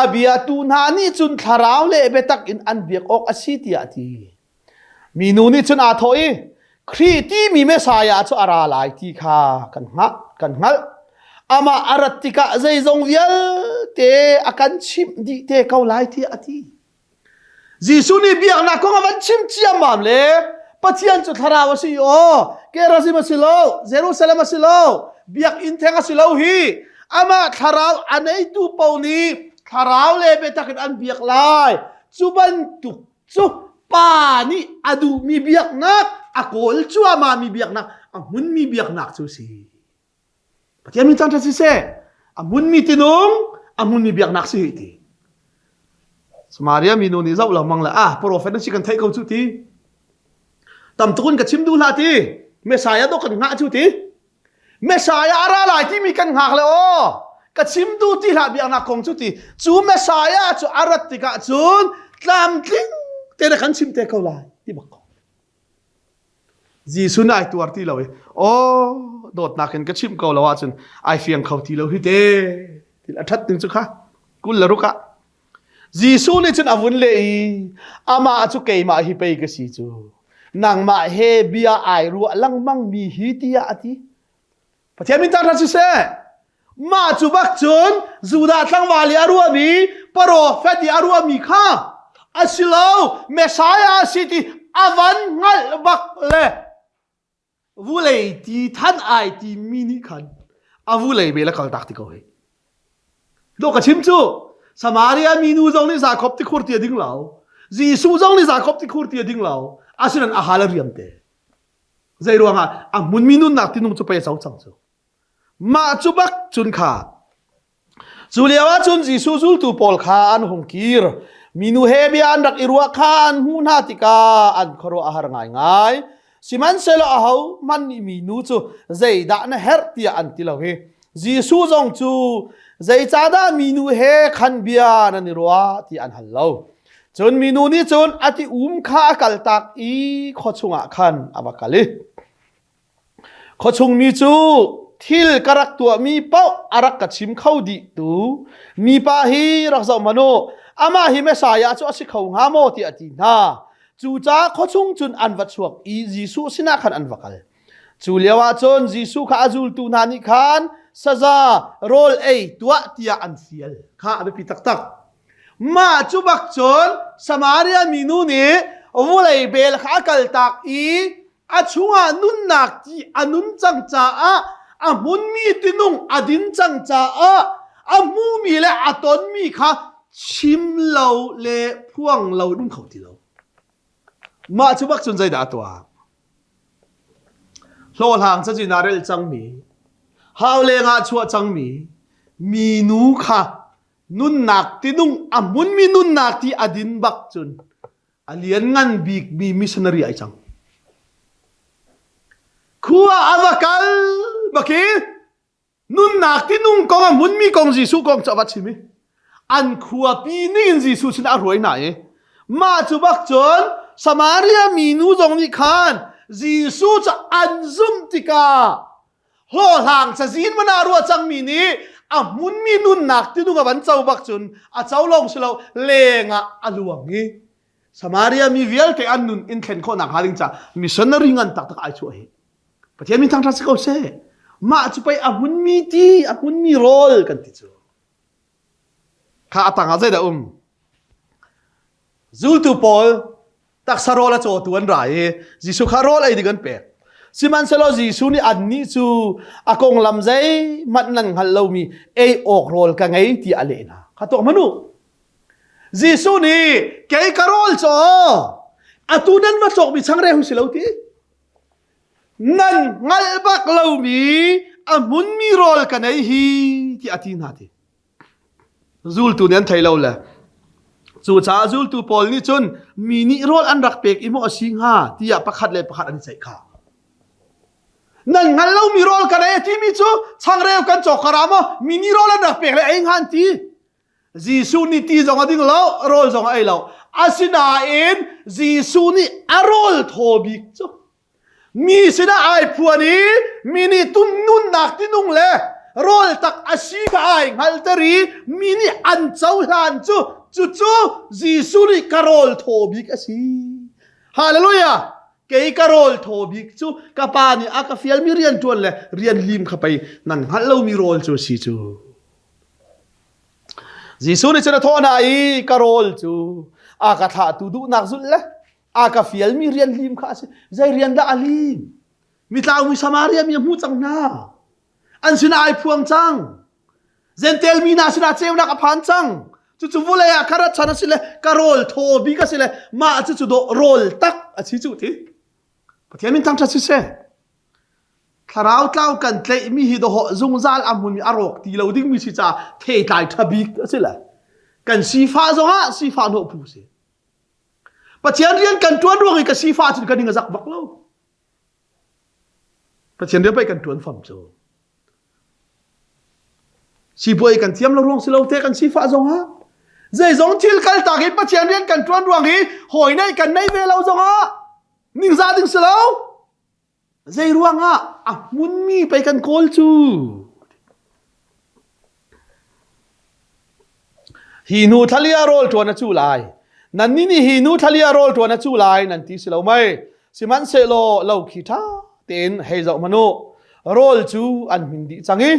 a biatu hna nih cun thlarau le biatak in an biak awk a si tiah a ti. Minu nih cun aa thawh i Khrih timi Messiah cu a ra lai ti kha kan hngah, kan hngalh. Amah a rat tikah zeizong vialte a kan chimh dih te ko lai tiah a ti. Jesuh nih biaknak kong a van chim ciammam le Pathian cu thlarau a si aw, Gerazim a si lo, Jerusalem a si lo, biakinn theng a si lo hi. Amah thlarau a neitu paoh nih thlarau le biatak in an biak lai. Cu bantuk cu pa nih a duhmi biaknak a kawl cuahmahmi biaknak a hmunmi biaknak cu si Pathian min cang ṭha siseh a hmunmi tinung a hmunmi biaknak si hi ti Samaria minu nih zoh lengmang le ah profet na si kan theih ko cu ti tam tukun ka chim duh hlah ti Messiah dawh kan hngah cu ti Messiah a ra lai timi kan hngak le aw ka chim duh ti hlah biaknak kong cu ti cu Messiah cu a rat tikah cun tlamtling te na kan chim te ko lai ti bak ko Jesuh nih ai tuar ti lo i aw dawtnak in ka chimh ko lo ahcun ai fiang kho ti lo hi te til a ṭhat ning cu kha 26 ah Jesuh nih cun a vun leh i amah cu keimah hi pei ka si cu nangmah he bia ai ruah lengmang mi hi tiah a ti Pathian min ṭha siseh mah cu bak cun Judah tlangval i a ruahmi profet i a ruahmi kha a si lo Messiah a si ti a van hngalh bak le vulei ti than ai ti mi nih khan a vulei bel a kal tak ti ko hi do ka chim cu Samaria minu zong nih Jakob tikhur ti a ding lo Jesuh zong nih Jakob tikhur ti a ding lo asinain a hal a riam te zei ruangah a hmunmi nunnak tinung cu pei a co cang cu mah cu bak cun kha Cu lio ah cun Jesuh zultu pawl kha an hung kir. Minu he bia an rak i ruah kha an hmuh hna tikah an khuaruah a har ngaingai. Sihmanhsehlaw ahohmanh nih minu cu zeidah na herh tiah an ti lo i Jesuh zong cu zeicahdah minu he khan bia nan i ruah tiah an hal lo. Cun minu nih cun a ti um kha a kaltak i khua chungah khan a va kal i Khuachungmi cu thil ka rak tuahmi paoh a rak ka chim kho dihtu mipa hi rak zoh hmanh u. Amah hi Messiah cu a si kho hnga maw tiah a ti hna. Cucaah khuachung cun an va chuak i Jesuh sinah khan an va kal. Cu lioah cun Jesuh kha a zultu hna nih khan saza rawl ei tuah tiah an fial. Kha a biapi taktak. Mah cu bak cun Samaria minu nih vulei bel kha a kaltak i a chungah nunnak ti a nun cang caah a hmunmi tinung a din cang caah a hmumi le a tonmi kha chim lo le phuang lo in um kho ti lo mah cu bak cun zeidah a tuah hlawhhlang cazin ah rel cangmi hau lengah chuah cangmi minu kha nunnak tinung a hmunmi nunnak ti a din bak cun a lianngan bikmi missionary ai cang. Khua a va kal baki nunnak tinung kong a hmunmi kong Jesuh kong cu a va chim i an khuapi ning in Jesuh sin a hruai hna i mah cu bak cun Samaria minu zong nih khan Jesuh cu an zumh tikah hlawhhlang cazin man ah ruah cangmi nih a hmunmi nunnak tinung a van co bak cun a co lawng si lo lengah a luang i Samaria mi vialte an nun in thlen khawhnak hnga ding ca missionary ngan taktak ai chuah hi Pathian min thangṭhat si ko seh mah cu pei a hmunmi ti a hmunmi rawl kan ti cu kha a tangah zeidah um Zultu pawl taksa rawl a cawtu an ra i Jesuh kha rawl ei ding an pek. Sihmanhsehlaw Jesuh nih annih cu a konglam zeihmanh nan hngalh lomi ei awk rawl ka ngei tiah a leh hna. Kha tuak hmanh u. Jesuh nih kei ka rawl caw atu nan va cawkmi changreu si lo ti. Nan hngalh bak lomi a hmunmi rawl kan ei hi tiah a ti hna ti. Zultu nih an thei lo le cucaah zultu pawl nih cun mi nih rawl an rak pek i maw a si hnga tiah pakhat le pakhat an i ceih kha. Nan hngal lomi rawl kan ei a timi cu changreu kan cawk kara maw mi nih rawl an rak pek le ei hnga an ti. Jesuh nih ti zong a ding lo, rawl zong a ei lo. Asinain Jesuh nih a rawl thaw bik cu mi sinah ai phuan i mi nih tun nunnak tinung le rawl tak a si kha ai hngalter i mi nih an cohlan cu cucu Jesuh nih ka rawl thaw bik a si. Hallelujah! Kei ka rawl thaw bik cu ka pa nih a ka fialmi rian ṭuan le rian lim kha pei nan hngalh lomi rawl cu a si cu. Jesuh nih cun a thawh hna i ka rawl cu a ka thlahtu duhnak zulh le a ka fialmi rian lim kha a si. Zei rian dah a lim? Mitlaumi Samaria mi a hmu cang hna. An sinah ai phuang cang. Zentel mi hna sinah ceunak a phan cang. Cucu vulei ah ka rat chan a si le ka rawl thaw bik a si le mah cucu dawh rawl tak a si cu ti. Pathian min thangṭhat siseh. Thlarau tlau kan tlaihmi hi dawhawh zungzal a hmunmi a rawk ti lo dingmi si caah theitlai ṭha bik a si le kan sifah zongah sifah hnawh phu si. Pathian rian kan ṭuan ruang i ka sifah cun ka ning a zak bak lo. Pathian rian pei kan ṭuan fam cu. Sipuai kan thiam lo ruang si lo te kan sifah zongah zeizong thil kaltak in Pathian rian kan ṭuan ruang i hawi neih kan nei ve lo zongah ningzah ding si lo. Zei ruangah a hmunmi pei kan kawl cu. Hi nu thlalia rawl ṭuan a cu lai. Nannih nih hi nu thlalia rawl ṭuan a cu lai nan ti si lo mei? Sihmanhsehlaw lo khi ṭha tein hei zoh hmanh u. Rawl cu an hmin dih cang i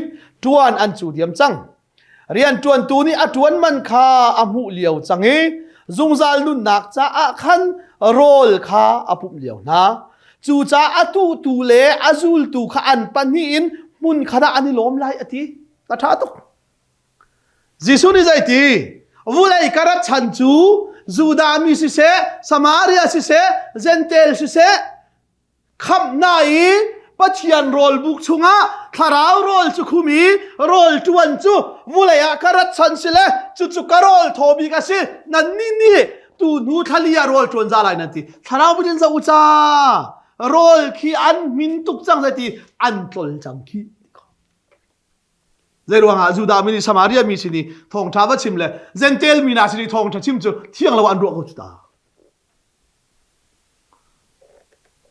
ṭuan an cu diam cang. Rianṭuantu nih a ṭuan man kha a hmuh lio cang i zungzal nunnak caah khan rawl kha a pumh lio hna. Cucaah a tuhtu le a zultu kha an pahnih in hmun khat ah an i lawm lai a ti. A ṭha tuk. Jesuh nih zeiti? Vulei ka rat chan cu Judah mi siseh, Samaria siseh, Jentail siseh, khamhna i Pathian rawlbuk chungah thlarau rawl cu khum i rawl ṭuan cu vulei ah ka rat chan si le cucu ka rawl thaw bik a si nannih nih tu hnu thlali ah rawl ṭuan za lai nan ti thlarau buin za u ca rawl khi an hmin tuk cang zei ti an tlol cang khi Zei ruangah Judah mi nih Samaria mi sin i thawngṭha va chim le Jentail mi hna sin i thawngṭha chim cu thiang lo an ruah ko cu ta.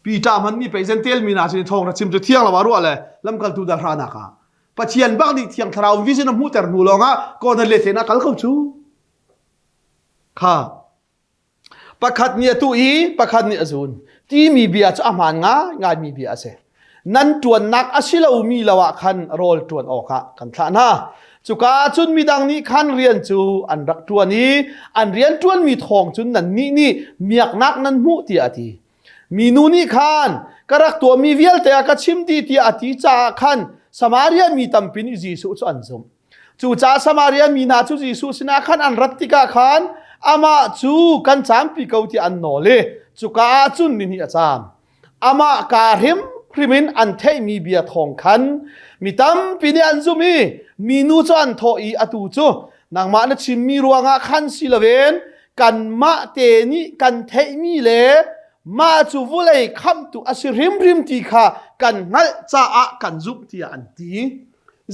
Peter hmanh nih pei Jentail mi hna sin i thawngṭha chim cu thiang lo ah ruah le lamkaltu dal hranak ah Pathian bak nih thiang thlarau vision a hmuhter hnu lawngah Kornelias te na kal ko cu. Kha Pakhat nih a tuh i pakhat nih a zun timi bia cu a hmaan ngaingaimi bia a si. Nan ṭuannak a si lomi lo ah khan rawl ṭuan awkah kan thlah hna. Cuka ah cun midang nih khan rian cu an rak ṭuan i an rian ṭuanmi thawng cun nannih nih miaknak nan hmuh tiah a ti. Minu nih khan ka rak tuahmi vialte a ka chim dih tiah a ti caah khan Samaria mi tampi nih Jesuh cu an zumh. Cucaah Samaria mi hna cu Jesuh sinah khan an rat tikah khan amah cu kan caampi ko tiah an nawl i cuka ah cun nihnih a caam. Amah kaa hrimhrim in an theihmi bia thawng khan mi tampi nih an zumh i minu cu an thawh i atu cu nangmah na chimmi ruangah khan si loin kanmah te nih kan theihmi le mah cu vulei khamhtu a si hrimhrim ti kha kan hngalh caah kan zumh tiah an ti.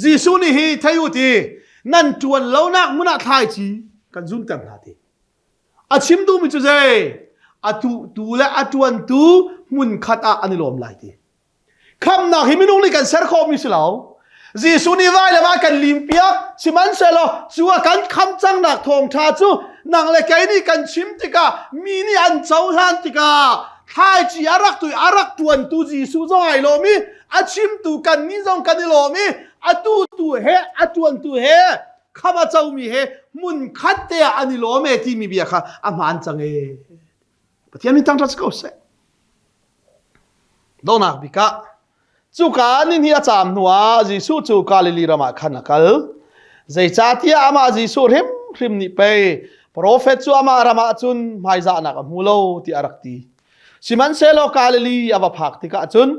Jesuh nih hi thei u ti nan ṭuan lonak hmun ah thlaici kan zunter hna ti. A chim duhmi cu zei? A tuhtu le a ṭuantu hmun khat ah an i lawm lai ti. Khamnak hi minung nih kan ser khawhmi si lo. Jesuh nih vailam ah kan limpiak sihmanhsehlaw cu a kan kham cangnak thawngṭha cu nang le kei nih kan chim tikah mi nih an cohlan tikah thlaici a rak tu a rak ṭuantu Jesuh zong ai lawm i a chimtu kannih zong kan i lawm i a tutu he a ṭuantu he kham a comi he hmun khat te ah an i lawm e timi bia kha a hmaan cang e. Pathian min thangṭhat si ko seh. Donghnak bik ah cuka ni hnih a caam hnuah Jesuh cu Galilee ram ah khan a kal. Zeicahtiah amah Jesuh hrimhrim nih pei profet cu amah ram ah cun hmaizahnak a hmu lo tiah a rak ti. Sihmanhsehlaw Galilee a va phak tikah cun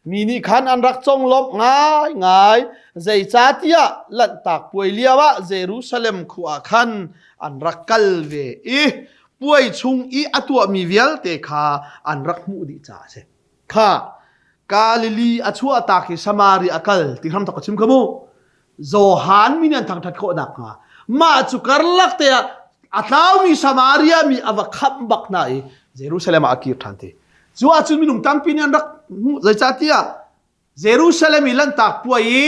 Mi nih khan an rak conglawmh ngaingai, zeicahtiah Lanhtak Puai lioah Jerusalem khua ah khan an rak kal ve i puai chung i a tuahmi vialte kha an rak hmuh dih caah a si. Kha Galilee a chuahtak i Samaria a kal ti hram thok ka chim kha mu. Johan mi nih an thangṭhat khawh nakhnga mah cu karlak te ah a tlaumi Samaria mi a va khamh bak hna i Jerusalem ah a kir ṭhan ti. Cu ahcun minung tampi nih an rak hmuh zeicahtiah Jerusalem i Lanhtak puai i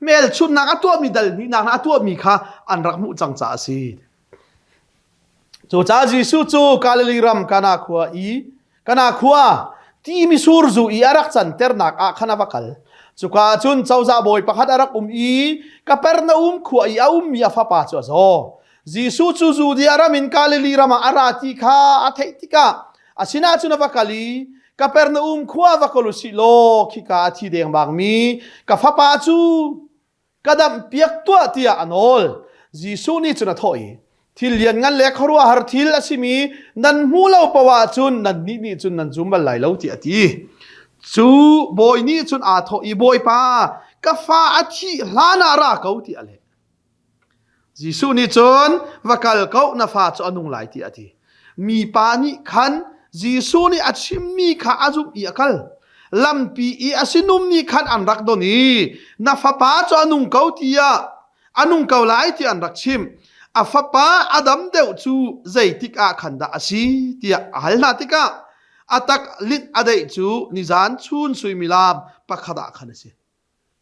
hmelchunhnak a tuahmi dal hnihnak a tuahmi kha an rak hmuh cang caah a si. Cucaah Jesuh cu Galilee ram Kana khua i Kana khua ti misur zu i a rak canternak ah khan a va kal. Cuka ah cun cozah bawi pakhat a rak um i Kapernaum khua i a ummi a fapa cu a zaw. Jesuh cu Judea ram in Galilee ram ah a ra ti kha a theih tikah a sinah cun a va kal i Kapernaum khua va kal u sih law khika a thi dengmangmi ka fapa cu ka damhpiak tuah tiah a nawl. Jesuh nih cun a thawh i, Thil lianngan le khuaruahhar thil a simi nan hmu lo paoh ahcun nannih nih cun nan zum bal lai lo tiah a ti. Cu bawi nih cun aa thawh i, Bawipa, ka fa a thih hlan ah ra ko tiah a leh. Jesuh nih cun, Va kal ko, na fa cu a nung lai tiah a ti. Mipa nih khan Jesuh nih a chimmi kha a zumh i a kal. Lampi i a sinum nih khan an rak don i na fapa cu a nung ko tiah a nung ko lai tiah an rak chimh. A fapa a dam deuh cu zeitik ah khan dah a si tiah a hal hna tikah a tak linh a deih cu nizan chun suimilam pakhat ah khan a si.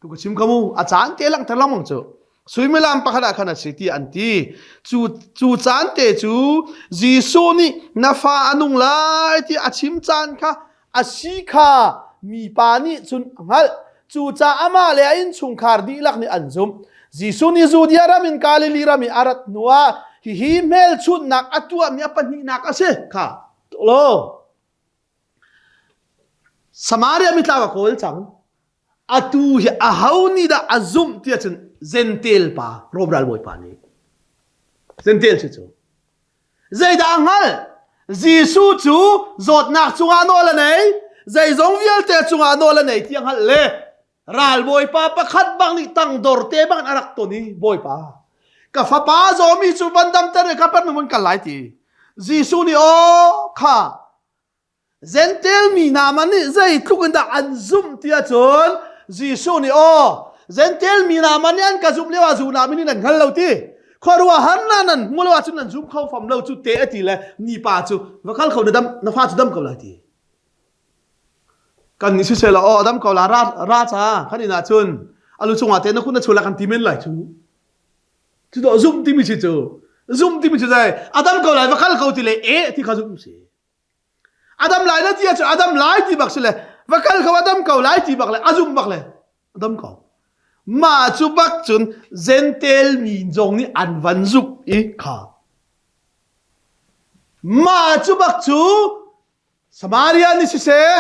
Tu ka chim ka mu a caan te langhter lengmang cu suimilam pakhat ah khan a si ti an ti cu cu caan te cu Jesuh nih na fa a nung lai ti a chim caan kha a si kha mipa nih cun a hngalh cu ca amah le a innchungkhar dihlak nih an zumh Jesuh nih Judea ram in Galilee ram i a rat hnuah hihi hmelchunhnak a tuahmi a pahnihnak a si kha lo Samaria mitlau a kawl cang Atu hi aho nih dah a zumh ti ahcun Zentel pa Rom ralbawipa nih Zentel si cu zeidah a hngalh Jesuh cu zawtnak cungah nawl a nei zeizong vialte cungah nawl a nei ti a hngalh le ralbawipa pakhat bang nih tangdor te bang a rak ton i bawipa ka fapa zawmi cu van damter ka pan mun kal lai ti Jesuh nih aw kha Gentel mi hna man nih zeitluk in dah an zumh ti ahcun Jesuh nih aw Gentel mi hna man nih an ka zumh lio ah zuna min in an hngal lo ti khuaruahhar na nan hmu lo ahcun nan zum kho fam lo cu te a ti le mipa cu va kal kho na dam na fa cu dam ko lai ti kan nih siseh law aw dam ko la ra ra ca kan inn ahcun alu chungah te na kun na chula kan ti men lai cu cu do zum timi si cu zum timi cu zei adam ko lai va kal ko ti le e ti kha zum si Adam lai na ti ahcun Adam lai ti bak si le va kal kho Adam ko lai ti bak le a zum bak le adam ko. Mah cu bak cun Gentel mi zong nih an van zuk i kha. Mah cu bak cu Samaria nih siseh,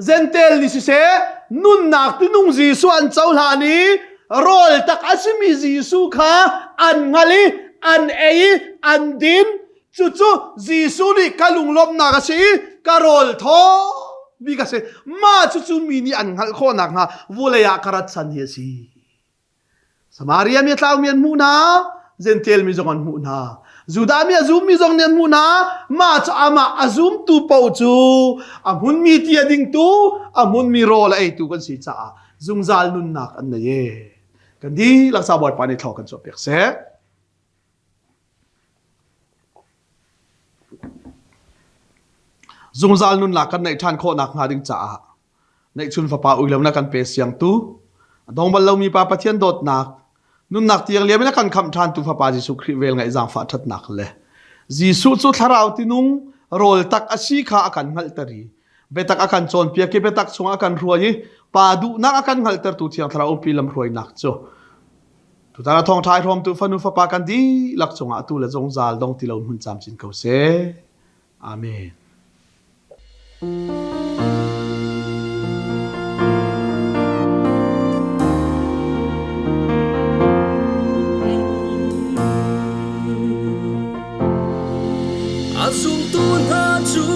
Gentel nih siseh, nunnak tinung Jesuh an cohlan i rawl tak a simi Jesuh kha an hngal i an ei i an din Cucu Jesuh nih ka lunglawmhnak a si i ka rawl thaw bik a si. Mah cucu mi nih an hngalh khawh nakhnga vulei ah ka rat chan hi a si. Samaria mi a tlaumi an hmuh hna, Jentail mi zong an hmuh hna. Judah mi a zummi zong nih an hmuh hna. Mah cu amah a zumtu paoh cu a hmunmi ti a dingtu, a hmunmi rawl a eitu kan si caah zungzal nunnak an nei e. Kan dihlak ca Bawipa nih thlaw kan chuahpiak seh. Zungzal nunnak kan neih ṭhan khawh nakhnga ding caah neihchun fapa ui lo na kan pe siangtu a dong bal lomi pa Pathian dawtnak nunnak tiang liam in a kan khamh ṭhantu fapa Jesuh Khrih vel ngaih zaangfah ṭhatnak le Jesuh cu thlarau tinung rawl tak a si kha a kan hngalhter i biatak a kan cawnpiak i biatak chungah a kan hruai i pa duhnak a kan hngalhtertu Thiang Thlarau umpi lamhruainak cu Tutan a thawngṭha i hrawmtu fanu fapa kan dihlak cungah atu le zungzal dong ti lo hmun camcin ko seh. Amen. A zumtu hna cu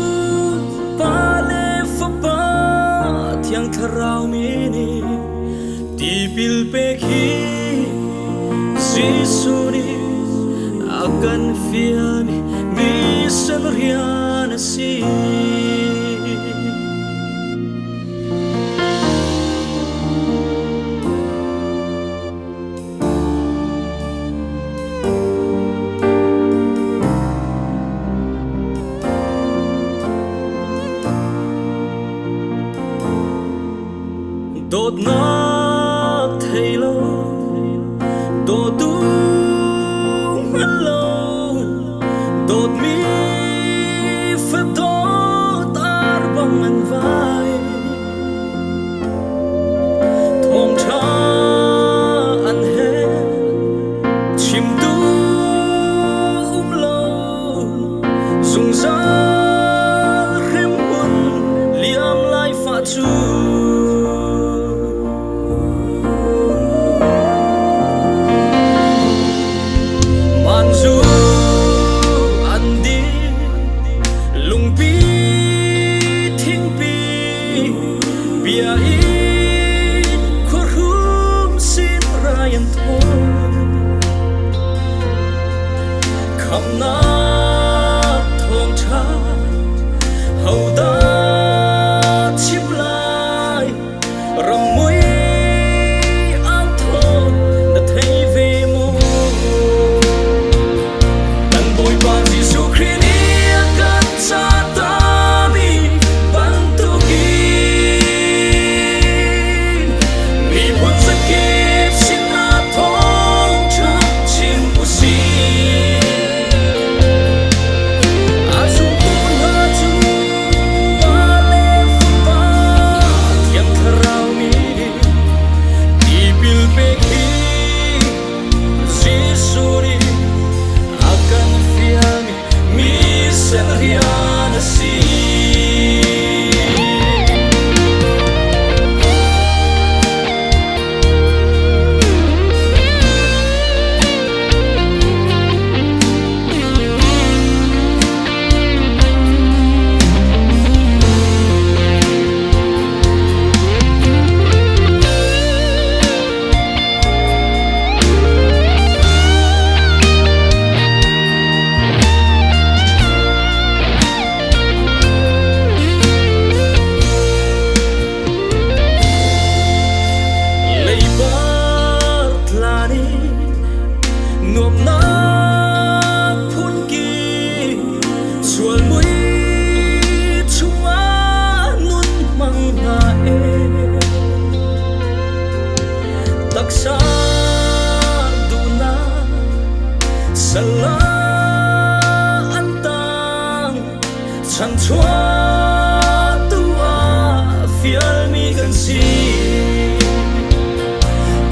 Pa le Fapa Thiang. Thiang Thlarau mi nih tipil pek hi Jesuh nih a kan fialmi mission rian a si. Dawtnak thei lo, dawtu hngal lo, dawtmi fadawt ar bang an vai. Thawngṭha an he chimtu um lo, zungzal hremhmun liam lai fa cu. Manzu an di lungpi thingpi bia in khuahrum sin rai an thaw. Khamnak thawngṭha hodah chim lai rammui au thaw na thei ve maw? Kan Bawipa Jesuh Khrih nih a kan cahtami bantukin miphun zakip sinah thawngṭha chim u sih. A zumtu hna cu Pa le Fapa Thiang Thlarau nih tipil pek hi Jesuh nih a kan fialmi mission rian a si. Leibar tlan in nuamhnak phunki sual mui chungah nun hmang hna e taksa duhnak sal ah an tang chanchuah tu ah fialmi kan si.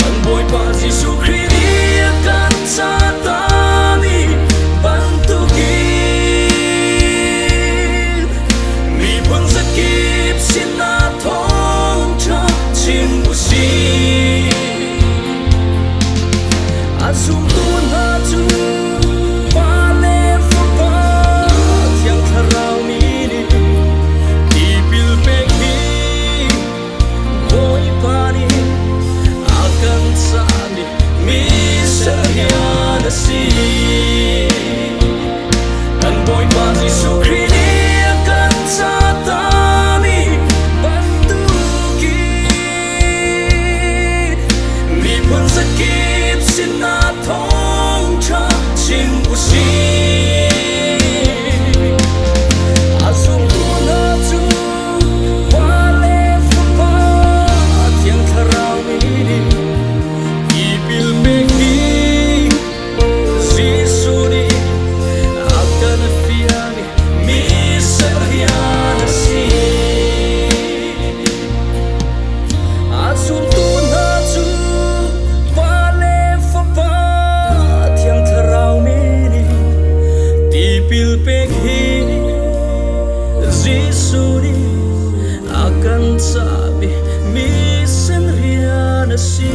Kan Bawipa Jesuh Khrih nih a kan cahtami bantukin miphun zakip sinah thawngṭha chim u sih. A zumtu hna cu Pa le Fapa Thiang Thlarau nih tipil pek hi Bawipa nih a kan cahmi mission rian a si. Kan Bawipa Jesuh Khrih nih a kan cahtami bantukin miphun zakip sinah thawngṭha chim u sih. A zumtu hna cu Pa le Fapa Thiang Thlarau nih tipil pek hi Jesuh nih a kan fial mi rian a si. A zumtu hna cu Pa le Fapa Thiang Thlarau min in tipil pek hi Jesuh nih a kan cahmi mission rian a si.